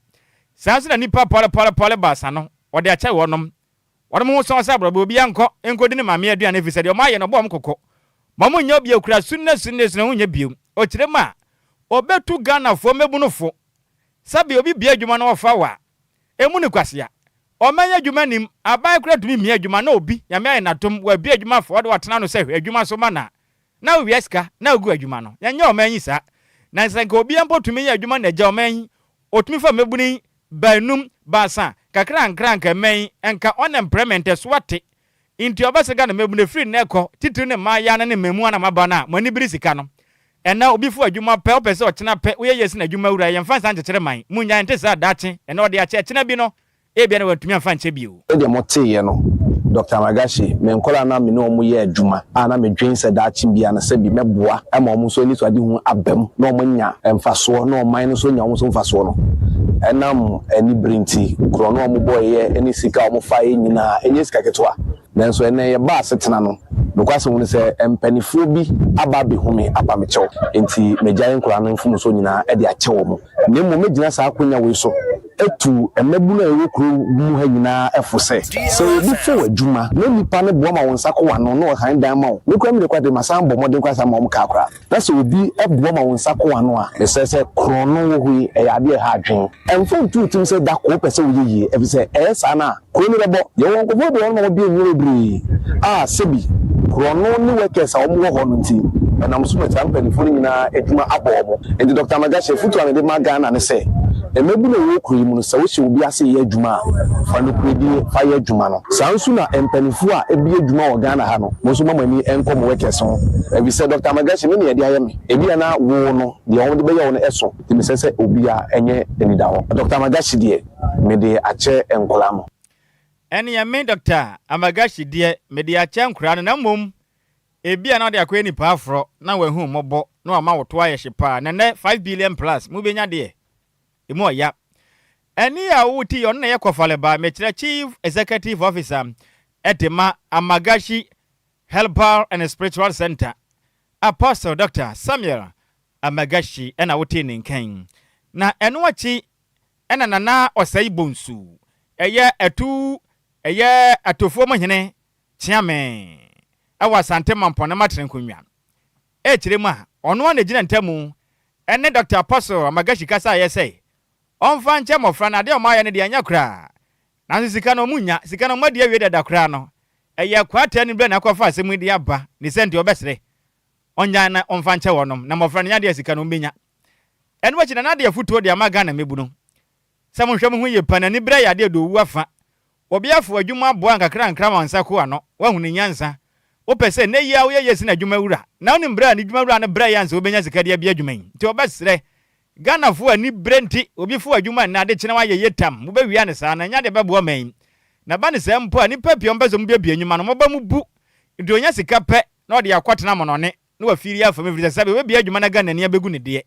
Saa nso na nnipa pɔlepɔlepɔle baasa no, ɔde akyɛ wɔnom. Wɔnom ho sɔn sɛ aborɔbɛ, obiara nkɔ nkɔdi ne maame aduane efiri sɛ deɛ wɔayɛ no ɔbɔ wɔn kɔkɔ ma wɔn nyɛ obi okura sunne sunne sunne ho nyɛ bio. Ɔkyerɛ mu a, ɔbɛtu Ghanafoɔ mmabunu fo sɛ bea obi bue adwuma na ɔfa wo a, ɛmmu no kwasea. Ɔman yi adwuma nnim, aban koraa ntumi mmia adwuma na obi, Nyame ayɛ no adom, wabue adwuma afa ɔde watena ano sɛ hwɛ adwuma so ma na na wowia sika na wogu adwuma no. Yɛnyɛ ɔman yi saa. Na sɛ nka obiara mpo tumi yɛ adwuma na agya ɔman yi, otumi fa mmabunu yi baanum, baasa, nkakrankra nka mman yi, nka unemployment ɛso ate. Nti ɔbɛsrɛ Ghana mmabunu ɛfiri nnɛ kɔ, titiriw ne mmaayaa no ne mmaamua no a moaba no a mo ani bere sika no. Ɛnnɛ obi fo adwuma pɛ, wopɛ sɛ ɔkyena pɛ, woyɛ yie sen adwuma wura, yɛmfa nsa nkyekyere man. Munnyae, ɛnte saa daakye, ɛnnɛ ɔde akyɛ, ɛkyena bi no, ebia na wantumi amfa ankyɛ bio. Sɛdeɛ moteeɛ no, Dɔkta Magashi, me nkwadaa a na me ne wɔn yɛ adwuma a na medwen sɛ daakye biara no sɛbi mɛboa ma wɔn nso anisoadehu aba mu na wɔanya mfasoɔ na ɔman no nso anya wɔn so mfasoɔ no, ɛnam anibere nti, korɔno a wɔbɔeɛ ne sika a wɔfaeɛ nyinaa, ɛnyɛ sika ketewa. Nanso ɛnnɛ yɛba asetena no, nokwasɛm ne sɛ mpaninfoɔ bi aba abɛhu me apa me kyɛw, enti magyae nkwadaa no mfomsoɔ nyinaa de akyɛ wɔn. Na mmom mɛgyina saa akwanya wei so atu mmabunu a ɛwɔ kuro mu ha nyinaa fo sɛ, sɛ obi fa w'adwuma na nipa no boa ma wo nsa kɔ w'ano na ɔhan dan ma wo, me koraa mede koraa de masan abɔ mmɔden koraa san ma wɔn kaa koraa. Na sɛ obi boa ma wo nsa kɔ w'ano a, mesrɛ sɛ korɔno wɔ hɔ yi, ɛyɛ adeɛ a ɛha adwene. Ɛmfa nto wo tirim sɛ da koro wopɛ sɛ woyɛ yie, efisɛ ɛyɛ saa no a, kuro no bɛbɔ. Yɛwɔ nkurɔfoɔ bebree wɔ hɔnom a wɔabue nnwuma bebree a sɛbi korɔno ne workers a wɔwɔ hɔ no nti, ɛnam so ma saa mpanimfoɔ no nyinaa adwuma abɔ wɔn. Enti Doctor Amagashi, afotuo a mede ma Ghana ne sɛ, mmabunu a wɔwɔ kuro yi mu no, sɛ wohyɛ obi ase reyɛ adwuma a, fa nokorɛdie fa yɛ adwuma no. Saa nso na mpanimfoɔ a abue adwuma wɔ Ghana ha no, mo nso mma mo ani nkɔ mo workers ho. Efisɛ Doctor Amagashi, me na yɛde ayɛ me. Ebia na wo no, deɛ wɔde bɛyɛ wo no ɛso, nti mesrɛ sɛ obiara nyɛ anidahɔ. Doctor Amagashi deɛ, mede akyɛ nkwadaa no. Ɛneɛ me Doctor Amagashi deɛ, mede akyɛ nkwadaa no, na mmom ebia na wode akɔyɛ nipa aforɔ na wahu wo mmɔbɔ na wama wo to ayɛ hye paa. Na nnɛ 5 billion plus, mobɛnya deɛ, ɛmu ɔya. Ɛne a wote yi, ɔno na ɛyɛ Kɔfaleba, mekyerɛ Chief Executive Officer de ma Amagashi Herbal and Spiritual Center, Apostle Dɔkta Samuel Amagashi na wotee ne nka yi. Na ɛno akyi na Nana Osei Bonsu, ɛyɛ Atu, ɛyɛ Atofoɔ mu hene Kyeame wɔ Asante Mampɔn ne Matrɛ Nkonnwa rekyerɛ mu a, ɔno ara na ɛgyina ntamu ne Dɔkta Apostle Amagashi kasaeɛ sɛ ɔmfa nkyɛ mmɔfra no, adeɛ a wɔayɛ no deɛ ɛnyɛ koraa. Nanso sika no ɔmo nnya, sika no ɔmo adi awie dada koraa no, ɛyɛ kwaataa anibere na akɔfa asɛm yi de aba, ne sɛ nti ɔbɛsrɛ ɔnyae na ɔmfa nkyɛ wɔnom, na mmɔfra no nya deɛ sika no ɔmo bɛnya. Ɛno akyi Nana de afutuo de ama Ghana mmabunu sɛ monhwɛ mo ho yie pa, na anibere yɛ adeɛ de owu afa. Obi afo adwuma aboa nkakrankra ma nsa ko ano, wahu ne nyansa. Wopɛ sɛ nnɛ yi ara woyɛ yie sen adwuma wura, na wonim berɛ a ne dwuma wura no brɛeɛ ansa wobɛnya sika de abue adwuma yi, nti ɔbɛsrɛ Ghanafoɔ ani berɛ nti obi fo adwuma nnɛ ade kye na wayɛ yie tam, mobɛwia no saa no ɛnyɛ adeɛ ɛbɛboa ɔman yi. Na ɛba no saa mpo a nnipa pii a wɔpɛ sɛ wɔbuebue nnwuma no wɔba mu bu, nti ɔnya sika pɛ na ɔde akɔtena amɔnɔne na wafiri afa mu ɛfiri sɛ sɛbe ɔbɛbue adwuma na Ghanani abɛgu ne deɛ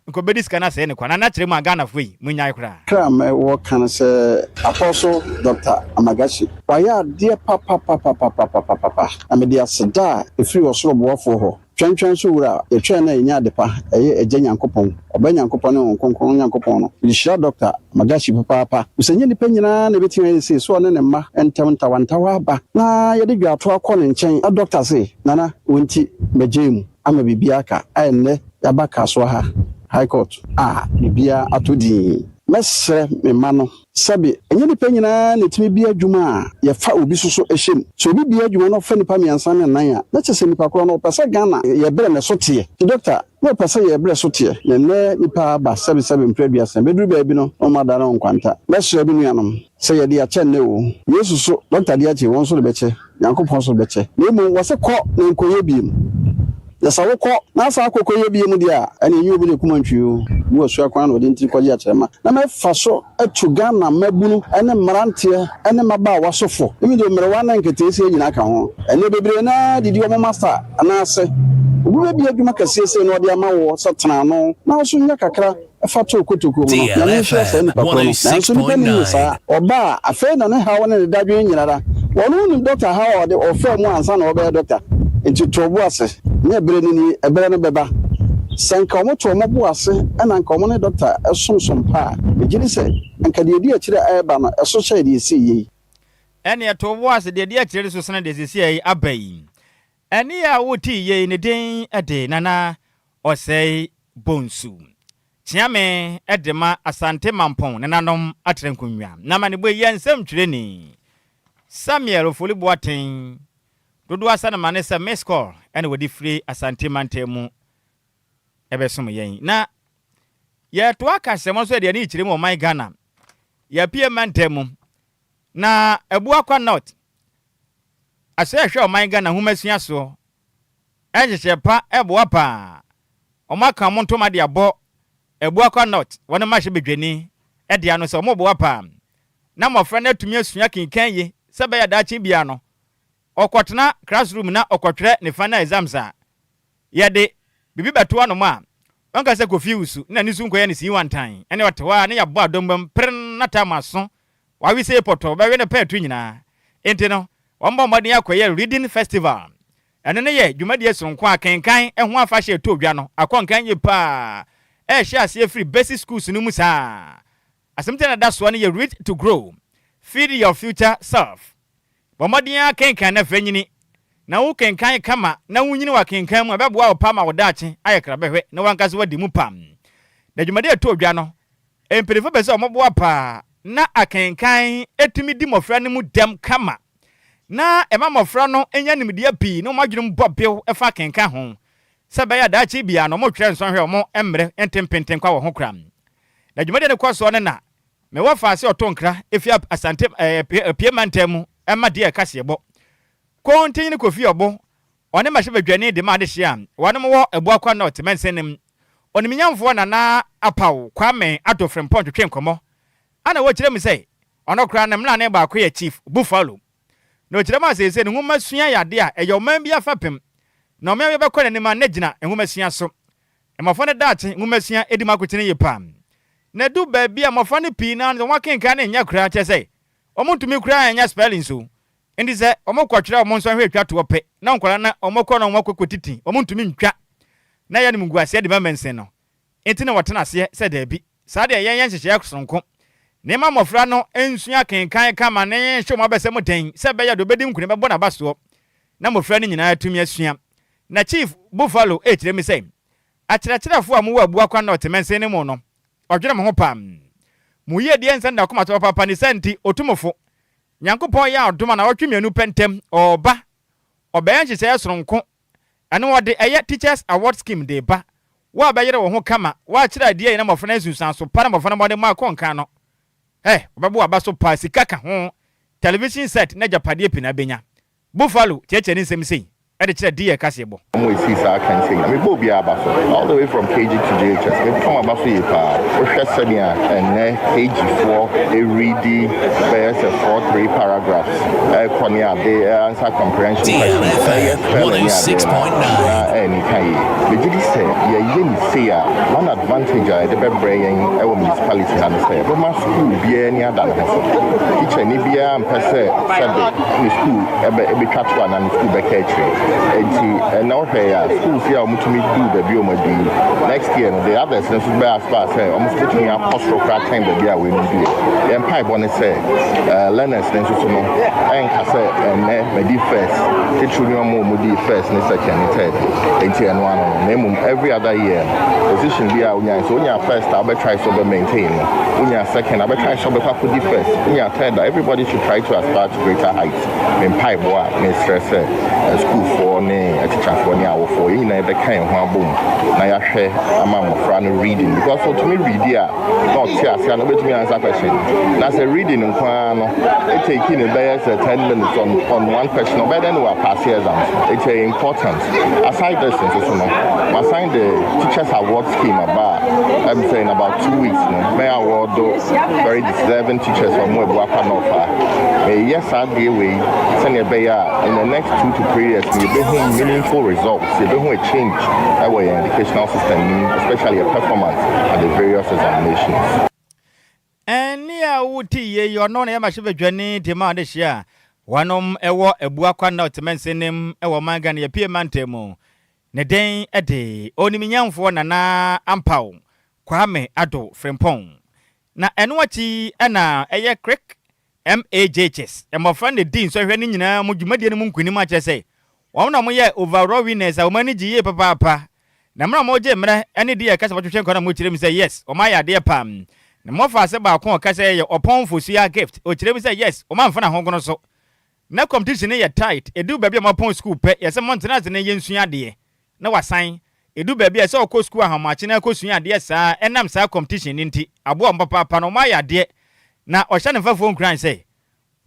nka ɔbɛdi sika no asɛe no kwa. Nana kyerɛ mu a Ghanafoɔ yi monnyae koraa. Kakra a mewɔ ka ne sɛ Apostle Doctor Amagashi wayɛ adeɛ papapapapapapapa na mede aseda a ɛfiri ɔsoro boafoɔ hɔ Twɛntwɛn so Wura a yɛtwɛn no a yenya adepa, ɛyɛ Agya Nyankopɔn, Ɔba Nyankopɔn ne Honhom Kronkron Nyankopɔn no. Mehyira Dɔkta Magashi papaapa. Efisɛ ɛnyɛ nnipa nyinaa na ebetumi ayɛ sei, so ɔne ne mma ntam ntawantawa aba na yɛde dwaato akɔ ne nkyɛn na dɔkta se, Nana, wo nti magyae mu ama biribiara aka a ɛnnɛ yɛaba Kasoa ha, High Court, a biribiara atɔ dinn. Mɛsrɛ me mma no Sɛbe, ɛnyɛ nnipa nyinaa na ɛtumi bue adwuma a yɛfa obi so so hyɛ mu. Sɛ obi bue adwuma na ɔfa nnipa mmiɛnsa ne nnan a, na kyerɛ sɛ nnipa korɔ no ɔpɛ sɛ Ghana yɛ berɛ ne so teɛ. Nti Dɔkta, na ɔpɛ sɛ yɛ berɛ so teɛ. Na ɛnnɛ nnipa aba sɛbe sɛbe mprɛ aduasa, ɛbɛduru baabi no na wɔn adane wɔn nkwanta. Mɛsrɛ me nuanom sɛ yɛde akyɛ nnɛ o. Yesu so, Dɔkta de akyɛ, wɔn nso de bɛkyɛ. Nyankopɔn so bɛkyɛ. Na mmom wɔse kɔ na nkɔyɛ biom. Na sɛ wokɔ na asan akɔ kɔyɛ biom deɛ a, ɛneɛ ɛnyɛ obi na ɛkum antwi o. Bu asua kwan na ɔde ntini kɔgye akyerɛma. Na mɛfa so atu Ghana mmabunu ne mmeranteɛ ne mmabaawa so fo. Even though mmerewa ne nketeesia nyinaa ka ho. Ɛnnɛ bebree no ara didi wɔn masta nan ase. Obi bɛbue adwuma kɛseɛ sei na ɔde ama woɔ sɛ tena ano na wo nso nya kakra fa too kotokuo mu no, Nyame nhyira saa nipa korɔ no. Nanso nipa nim no saa. Ɔba a, afei na ne haw ne ne dadwen nyinara. Ɔno wonim dɔkta haw a ɔde ɔfaa mu ansa na ɔbɛyɛ dɔkta. Nti to wo bo ase. Nyɛ berɛ no nie, ɛberɛ no bɛba. Sɛ nka ɔmo to ɔmo bo ase na nka ɔmo ne dɔkta som som pa a, megye di sɛ nka deɛ ɛdi akyire a ɛreba no ɛso kyɛn deɛ ɛsii yei. Ɛneɛ to wo bo ase, deɛ ɛdi akyire no so sene deɛ seesei aba yi. Ɛnne a wotee yei ne din de Nana Osei Bonsu. Kyeame de ma Asante Mampɔn nenanom atrɛnkonnwa. Na amanebɔ yi yɛ nsɛmtwerɛni Samuel Ofori Boateng dodoɔ asa no ma ne sɛ Miss Call na wɔde firi Asante mantam mu bɛsom yɛn. Na yɛtoa kasɛm no so de ani rekyerɛ mu ɔman Ghana. Yɛapue mantam mu na Abuakwa North asɛ ɛhwɛ ɔman Ghana nhomasua soɔ. Nhyehyɛɛ pa boa paa. Wɔaka wɔn ntoma de abɔ Abuakwa North wɔn mmarahyɛbadwani de ano sɛ wɔboa paa na mmɔfra no atumi asua kenkan yie sɛ ɛbɛyɛ a daakye biara no ɔkɔtena classroom na ɔkɔtwerɛ ne final exams a yɛde biribi bɛto anom a ɔnka sɛ Kofi Wusu na ne su nkɔyɛ no sii wantan ɛne ɔte hɔ a ne yɛabɔ adombam peren na tam aso wawe sei pɔtɔ bɛwe no pɛɛto nyinaa. Enti no wɔbɔ mmɔden akɔyɛ reading festival. Ɛno no yɛ dwumadie sononko a kenkan ho afahyɛ ɛtɔ dwa no akɔ nkan yie pa ara ɛrehyɛ aseɛ firi basic schools no mu saa. Asɛmti a na ɛda soɔ no yɛ Read to Grow, Feed Your Future Self. Bɔ mmɔden ara kenkan na fa nyini. Na wo kenkan kama na wo nyini wɔ akenkan mu a, ɛbɛboa wo pa ma wo daakye ayɛ krabɛhwɛ na w'ankasa woadi mu pa. Na dwumadi a ɛtɔ dwa no, mpanyimfo pɛ sɛ wɔboa paa na akenkan tumi di mmofra no mu dɛm kama na ɛma mmofra no nya nimdeɛ pii na wɔn adwenem bɔ bew fa akenkan ho sɛ ɛbɛyɛ a daakye biara no wɔtwerɛ nsɔhwɛ a wɔn mmerɛ nte mpentenkwa wɔ ho koraa. Na dwumadi a no kɔ soɔ no na Mewɔ faase ɔto nkra efi Asante Apue mantam mu ma deɛ kaseɛbɔ. Kontinyi ne Kofi Ɔbo, ɔne mmarahyɛbadwani de ma adehyeɛ a wɔnom wɔ Abuakwa North mansin mu. Onimnyamfoɔ Nana Apaw Kwame Addo Frimpong twetwe nkɔmmɔ ana wɔkyerɛ mu sɛ ɔno koraa ne mmrane baako yɛ Chief Buffalo. Na ɔkyerɛ mu a seesei no nwomasua yɛ adeɛ a ɛyɛ ɔman bi afapem na ɔman bi bɛkɔ n'anim a na gyina nwomasua so. Mmɔfra no daakye nwomasua di mu akotene yie paa. Na edu baabi a mmɔfra no pii no ara no wɔn akenkan no nyɛ koraa kyerɛ sɛ wɔntumi koraa nyɛ spellings o. Enti sɛ wɔkɔtwerɛ wɔn nsɔhwɛ atwa toɔ pɛ na nkwadaa no wɔkɔ na wɔakɔ kɔtiti wɔntumi ntwa na ɛyɛ animguaseɛ de ma mansin no. Enti na wɔtena aseɛ sɛ daabi, saa deɛ yɛnyɛ nhyehyɛeɛ sononko na yɛmma mmɔfra no nsua akenkan kama na yɛnhyɛ wɔn abasa mu den sɛ ɛbɛyɛ a deɛ ɔbɛdi nkonim bɛbɔ n'abasoɔ na mmɔfra no nyinaa atumi asua. Na Chief Buffalo rekyerɛ mu sɛ, Akyerɛkyerɛfoɔ a mowɔ Abuakwa North mansin no mu no, ɔdwene mo ho paa. Mo yiedie nsɛ da akoma so papaapa, ne saa nti, Otumfo Nyankopɔn yɛ adom a naawɔtwe mmienu pɛ ntam, ɔreba, ɔbɛyɛ nhyehyɛeɛ sononko, ɛno ɔde ɛyɛ Teachers Award Scheme de reba, wo a bɛyere wo ho kama, woakyerɛ adeɛ ayi na mmɔfra no nsunsuanso pa na mmɔfra no mmɔdemmɔ akɔ nkan no, eh, wɔbɛbɔ w'aba so paa, sika ka ho, television set ne agyapadeɛ pii na abɛnya. Buffalo kyerɛkyerɛ ne nsɛm sei de kyerɛ DL kaseɛbɔ. Wɔn a esii saa akansie yi, mebɔ obiara aba so, all the way from KG to JHS, mebɔ wɔn aba so yie paa. Wohwɛ sɛnea ɛnnɛ KG foɔ readi bɛyɛ sɛ 4, 3 paragraphs ɛrekɔ ne ade, answer comprehension questions, ɛyɛ spelling ne adeɛ no, na ɛyɛ anika yie. Megye di sɛ yɛyɛ no sei a, one advantage a ɛde bɛbrɛ yɛn wɔ municipality ha ne sɛ, ɛbɛma sukuu biara ani ada ne ho so. Tikyani biara mpɛ sɛ sɛbe ne sukuu ɛbɛ ɛbɛtwa to anaa ne sukuu bɛka akyire. Enti ɛnɛ wohwɛ yɛ a, schools yi a wɔtumi duu baabi a wɔadu yi, next year no the others no nso bɛ aspire sɛ wɔn nso bɛtumi akɔ soro koraa kyɛn baabi a weinom duiɛ. Yɛn mpaebɔ ne sɛ eh, learners no nso so no ɛnka sɛ ɛnnɛ madi first, titiriw ne wɔn a wɔdii first ne second ne third, enti ɛno ano no, na mmom every other year no, position bi a wonyae, sɛ wonya first a wobɛtry sɛ wobɛ maintain no, wonya second a wobɛtry sɛ wobɛkɔ akɔdi first, wonya third a everybody should try to aspire to greater heights. Me mpaebɔ a mesrɛ sɛ asukuufoɔ ne atikyafoɔ ne awofoɔ yɛn nyinaa yɛbɛka yɛn ho abom na yɛahwɛ ama mmɔfra no reading because ɔtumi readi a na ɔte ase a na ɔbɛtumi answer question na sɛ reading nko ara no ɛtake ne bɛyɛ sɛ 10 minutes on one question ɔbɛyɛ dɛn na wapaase exams it's a important aside this nso so no masan the teachers award scheme aba a ɛm sɛ in about 2 weeks no mɛ award very deserving teachers ɔmo Abuakwa North a meyɛ saa adeɛ wei sɛnea ɛbɛyɛ a in the next 2 to 3 years no yɛbɛhu meaningful results, yɛbɛhu a change ɛwɔ yɛn educational system no mu, especially yɛ performance at the various examinations. Ɛnne a wote yie yi, ɔno na ɛyɛ mmarahyɛbadwani de ma adehyeɛ a wɔnom wɔ Abuakwa North mansinim wɔ ɔman Ghana Yapie mantam mu. Ne den de Onimnyamfoɔ Nana Ampaw Kwame Addo Frimpong. Na ɛno akyi na ɛyɛ Crick MAJHS mmɔfra na ɛdii nsɔhwɛ no nyinaa mu dwumadie no mu nkunim akyerɛ sɛ wɔn na wɔyɛ overall winners a wɔn ani gye yie papaapa. Na mmerɛ a wɔgye mmerɛ ne deɛ ɛka sɛ wɔtwetwe nkwa na wɔkyerɛ mu sɛ yes wɔn ayɛ adeɛ paa. Na mmɔfa ase baako a ɔka sɛ yɛ Ɔpɔn Fosuaa Gift ɔkyerɛ mu sɛ yes wɔn amfa no ahogono so. Na competition no yɛ tight, ɛduru baabi a wɔapɔn sukuu pɛ yɛsɛ montena ase na yɛnsua adeɛ na wasan. Ɛduru baabi a ɛsɛ ɔkɔ sukuu ahomakye na akɔsua adeɛ saa ɛnam saa competition no nti aboa wɔn papaapa na wɔn ayɛ adeɛ. Na ɔhyɛ ne mfɛfoɔ nkuran sɛ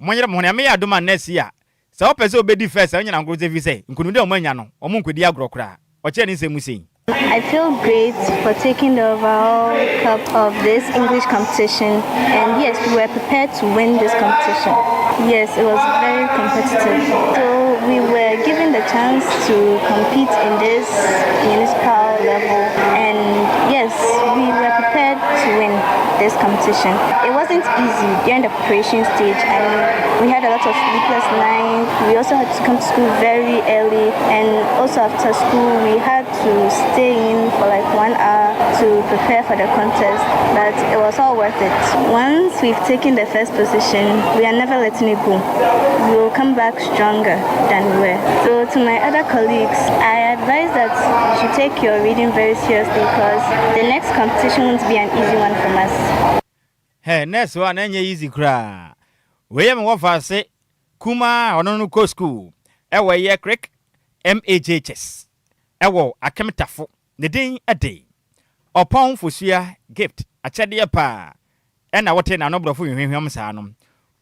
Monyere mo ho, na Nyame yɛ adom a next year sɛ wopɛ sɛ wobɛdi first a wonya no agorɔ sɛ efisɛ nkunimdi a wɔanya no wɔn nkɔdi agorɔ koraa. Ɔkyerɛɛ ne nsɛm mu sei. I feel great for taking the overall cup of this English competition and yes we were prepared to win this competition. Yes, it was very competitive. So we were given the chance to compete in this municipal level and yes, we were prepared to win this competition. It wasn't easy during the preparation stage and we had a lot of sleepless nights. We also had to come to school very early and also after school we had to stay in for like one hour to prepare for the contest, but it was all worth it. Once we've taken the first position, we are never letting it go. We will come back stronger than we were. So to my other colleagues, I advise that you should take your reading very seriously because the next competition won't be an easy one from us. Hey, nurse hɔ a na ɛnyɛ easy koraa. Wei yɛ me wɔfaase kumaa a ɔno no kɔ school ɛwɔ ɛyɛ Crick MHHS ɛwɔ Akem Tafo. Ne din de Ɔpɔn Fosua Gift akyɛdeɛ paa ɛna wote n'ano borɔfo hwehwehwam saa no.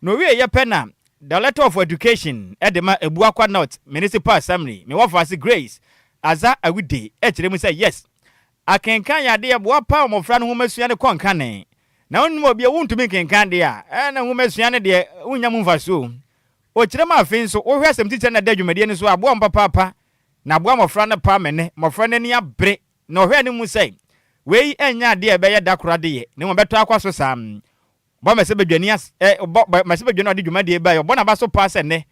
Na ɔwieeɛ pɛ na Director of Education de ma Abuakwa North Municipal Assembly, me wɔfaase Grace Aza Awude kyerɛ mu sɛ yes, akenkan yɛ adeɛ ɛboa paa wɔ mmɔfra no nwomasua no kɔ nkane. Na wonim obi a wontumi nkenkan deɛ a, ɛna nwomasua no deɛ wonnya mu mfasoɔ o. Ɔkyerɛ mu afei nso wohwɛ asɛm titire no a ɛda dwumadie no so a, aboa wɔn papaapa na aboa mmɔfra no paa ma ɛnnɛ mmɔfra no ani abere na ɔhwɛ anim sɛ wei nyɛ adeɛ a ɛbɛyɛ da koro adeyɛ na mmom ɛbɛtɔ akɔ so saa. Ɔbɔ mmɛsɛbadwani as ɛ ɔbɔ mmɛsɛbadwani a ɔde dwumadie baeɛ ɔbɔ n'aba so paa sɛ nnɛ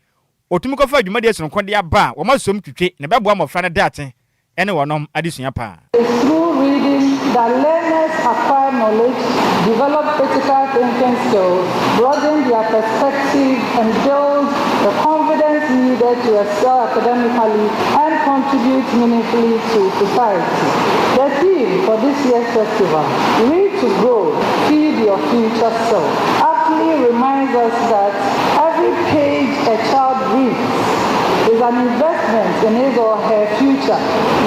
ɔtumi kɔfa dwumadie sononko de aba a wɔn asom twitwe na ɛbɛboa mmɔfra no daakye ne wɔnom adesua paa. It's through reading that learners acquire knowledge, develop critical thinking skills, broaden their perspective, and build the confidence needed to excel academically and contribute meaningfully to society. The theme for this year's festival, Read to Grow, Feed Your Future Self, aptly reminds us that every page a child reads is an investment in his or her future.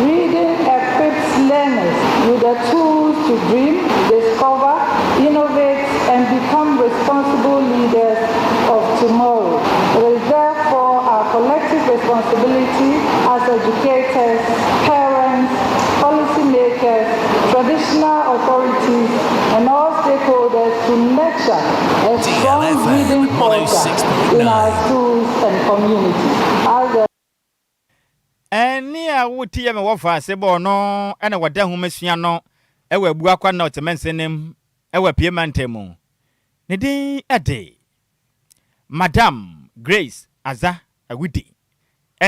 Reading equips learners with the tools to dream, discover, innovate, and become responsible leaders of tomorrow. It is therefore our collective responsibility as educators, parents, policymakers, traditional authorities, and all stakeholders to nurture a strong reading culture in our schools and communities. As the Ɛnne a wote yɛ me wɔfa ase bɔɔ no na wɔda nhomasua no wɔ Abuakwa North mansinim wɔ Apue mantam mu. Ne din de Madam Grace Aza Awude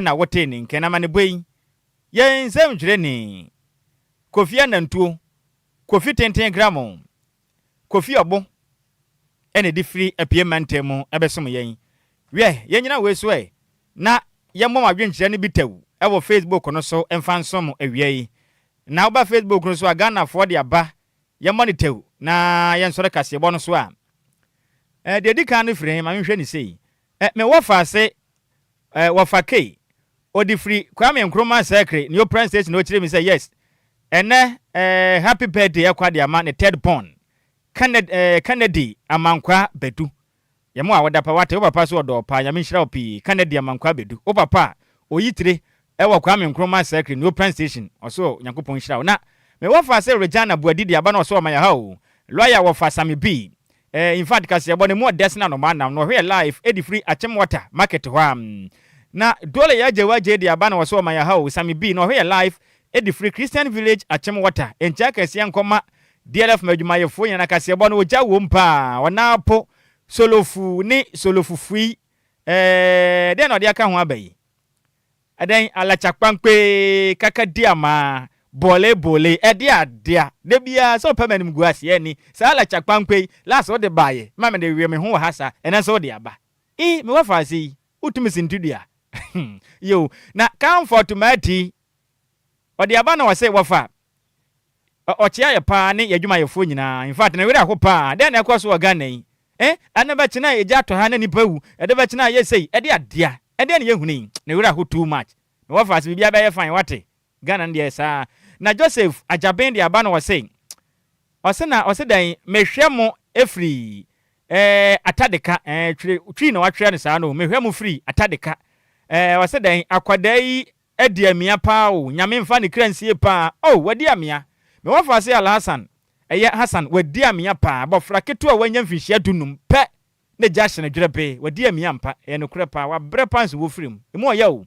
na wotee ne nka. Na amanebɔ yi, yɛn nsɛmtwerɛni Kofi Anantuo, Kofi Tenten Gramo, Kofi Ɔbo na ɛde firi Apue mantam mu bɛsom yɛn. Wiɛ, yɛnnyina wei so ɛ na yɛmmɔ mo adwenkyerɛ no bi tɛw wɔ Facebook no so mfa nsom awia yi. Na woba Facebook no so a, Ghanafoɔ de aba, yɛmmɔ no tɛw na yɛnsɔre kaseɛbɔ no so a. Eh, deɛ ɛdi kan no firi he? Ma menhwɛ no sei. Eh, me wɔfaase, eh, wɔfa Kay, ɔde firi Kwame Nkrumah Circle, Neopran Station na ɔkyerɛ mi sɛ yes, ɛnɛ eh, happy birthday ɛkɔ ade ama ne third born, Kennedy, eh, Kennedy Amankwaa Badu. Yɛ mo a woda pa wate wo papa so ɔdɔ wo paa Nyame nhyira wo pii Kennedy Amankwaa Badu wo papa a oyi tire ɛwɔ Kwame Nkrumah Circle Neopran Station ɔso Nyankopɔn nhyira wo na me wɔfa se Regina Boadi de aba na ɔso ɔma yɛ ha o Lawyer wɔfa Sammy B eh infact kaseɛbɔ no emu ɔdɛ sene anomaa nam na ɔhwɛ yɛ live ɛdi firi Akyem Water Market hɔ a na Dole yɛ Agyewa Agyei de aba na ɔso ɔma yɛ ha o Sammy B na ɔhwɛ yɛ live ɛdi firi Christian Village Akyem Water nkyɛ akɛseɛ nkɔma DLF ma adwumayɛfoɔ nyinaa na kaseɛbɔ no ogya wom paa ɔnaapo solofu ne solofufui ɛɛ dɛn na ɔde aka ho aba yi ɛdɛn alakyakpankpee kakadi amaa bɔle bole ɛde adea da biara sɛ ɔpɛ m'anim gu aseɛ ni saa alakyakpankpe yi last wode baayɛ ma mede we me ho wɔ ha saa ɛnɛ nso wode aba i mewɔ faase yi wotumi sintidua yo na comfort mati. Ɔde aba na ɔse wɔfa ɔkyea yɛ paa ne yɛadwumayɛfoɔ nyinaa. In fact ne werɛ aho paa. Dɛn na ɛkɔ so wɔ Ghana yi? Eh, ɛno bɛkyena a egya atɔ ha na nipa awu, ɛde bɛkyena a yɛ sei, ɛde adea, ɛdeɛn na yɛhunu yi? Ne werɛ aho too much. Me wɔfa ase biribiara bɛyɛ fine wate. Ghana no deɛ saa. Na Joseph Agyaben de aba na ɔse, ɔse na ɔse dɛn, mehwɛ mo firi eh, Atadeka, eh, twerɛ, twi na watwerɛ no saa no, mehwɛ mo firi Atadeka, eh, ɔse dɛn, akwadaa yi adi amia paa o, Nyame mfa ne kra nsie paa, oh, wadi amia. Me wɔfa ase Alhassan, ɛyɛ Hassan, wadi amia paa, abɔfra ketewa a wanya mfinhyia dunum pɛ na gya ahye no dwerɛbee, wadi amia ampa, ɛyɛ nokorɛ paa, wabrɛ paa nso wofiri mu, emu ɔya o.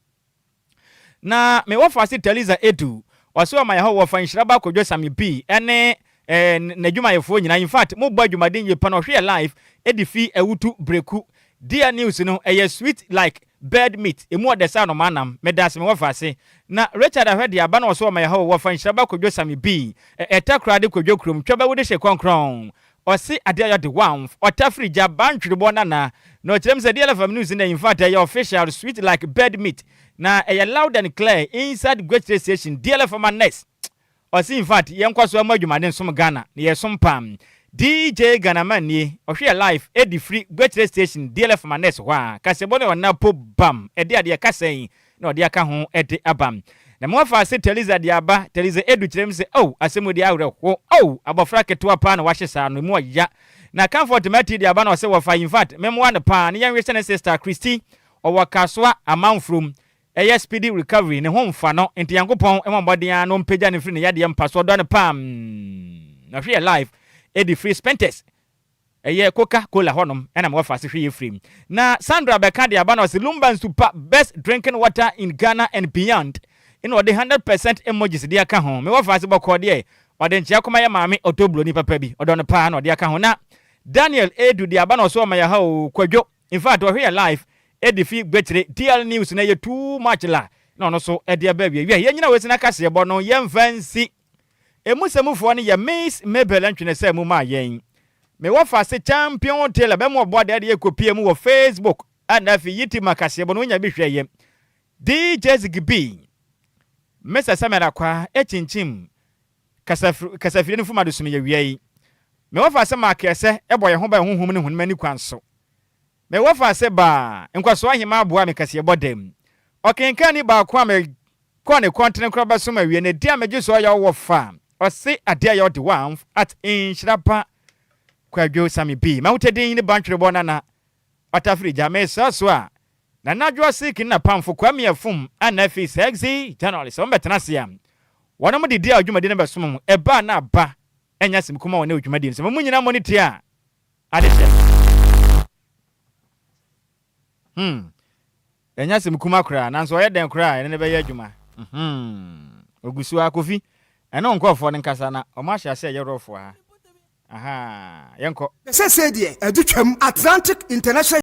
Na me wɔfaase Teliza Edu, ɔse ɔma yɛhɔ wɔfa nhyira ba Kojo Sammy B ɛne eh, n'adwumayɛfoɔ nyinaa, in fact mo bɔ adwumaden yie pa na ɔhwe yɛ live ɛde fi Awutu Breku. Dear news no ɛyɛ sweet like bird meat, emu ɔdɛ sɛ anomaa nam, medaase me wɔfaase. Na Richard Ahwɛ de aba na ɔse ɔma yɛhɔ wɔfa nhyira ba Kojo Sammy B, Ɛtakoradi Kojo kurom, Twɛbɛwode hye kɔnkrɔn. Ɔse adeɛ ayɔ de wanf ɔta firi gya ba ntwerebɔ nana na ɔkyerɛ mu sɛ DLFM news no in fact ɛyɛ official sweet like bird meat na ɛyɛ loud and clear inside Gwekyire station DLFM annex ɔse in fact yɛnkɔ so mmɔ adwumaden nsom Ghana na yɛsom paa DJ Ghanaman nie ɔhwɛ yɛ live ɛdi firi Gwekyire station DLFM annex hɔ a kaseɛbɔ no ɔna po bam ɛde adeɛ kasa yi na ɔde aka ho de aba. Na me wɔfa ase Teliza de aba, Teliza Edu kyerɛ me sɛ, Oh, asɛm yi deɛ awerɛho, oh, abɔfra ketewa paa na wahye saa no, emu ɔya. Na Comfort Matthew de aba na ɔse wɔfa, in fact, memmoa no paa na yɛnhwehwɛ ne sister Christy, ɔwɔ Kasoa Amanfrom, ɛyɛ speedy recovery, ne ho mfa no, nti Nyankopɔn mmɔ mmɔden ara na ɔmpagya no mfiri ne yadeɛ mpa so, ɔdɔ no paa, mm, na ɔhwɛ yɛ live de firi Spintex. Ɛyɛ coca cola hɔ nom ɛna me wɔfa ase hwɛ yɛ firi. Na Sandra bɛka de aba na ɔse Lumba nsu pa best drinking water in Ghana and beyond ɛna ɔde 100% emojis de aka ho. Me wɔfa ase bɔkɔɔ deɛ ɔde nkyea kɔma yɛ maame ɔtɔ broni papa bi ɔdɔ no paa na ɔde aka ho. Na Daniel Edu de aba na ɔse ɔma yɛ ha oo Kwadwo in fact ɔhwɛ yɛ live ɛde fi Gbekyire DL news no ɛyɛ too much la na ɔno so ɛde aba awie. Wiɛ yɛnyina wei so na kaseɛbɔ no yɛmfa nsi. Emu sɛmufoɔ no yɛ Miss Mabel Ntwene sɛ mu maa yɛn. Me wɔfa se Champion Taylor bɛmo ɔboa deɛ de yɛ mu wɔ Facebook ɛna afei YouTube ma kaseɛbɔ no wonya bi hwɛ yɛ. DJ Ziggy Mr. Samuel Akwa ekyinkyim kasafiri no fuma do sum yɛ wia yi. Me wɔfa se Mark ɛsɛ ɛbɔ yɛn ho ban honhom ne honam ani kwan so. Me wɔfa se baa nkɔsoɔ ahema aboa me kaseɛbɔ dam. Ɔkenkan ni baako a me kɔ ne kɔntene korɔ bɛsom awie ne di a megye so ɔyɛ ɔwɔ fa ɔse adeɛ a yɛ ɔde wanf at nhyira pa Kwadwo Sami B mahotɛ din ne bantwerebɔ nana ɔtafiri gya mesrɛ so a Nana Adwoa Silk ne napamfo Kwame Afum ana afei sexy journalist wɔn bɛtena ase a wɔnom de di a dwumadi no bɛsom mo ɛba na aba ɛnyɛ asɛm kuma wɔn ne dwumadi no sɛ mo nyinaa mo ne tie a ade hyɛ Ɛnyɛ asɛm kuma koraa, nanso ɔyɛ dɛn koraa a ɛne no bɛyɛ adwuma. Ogu so ara, Kofi. Ɛne wo nkurɔfoɔ no nkasa na wɔn ahyɛ aseɛ yɛ rɔfo ha. Ahaa, yɛnkɔ. Seesei deɛ, adu twam. Atlantic International.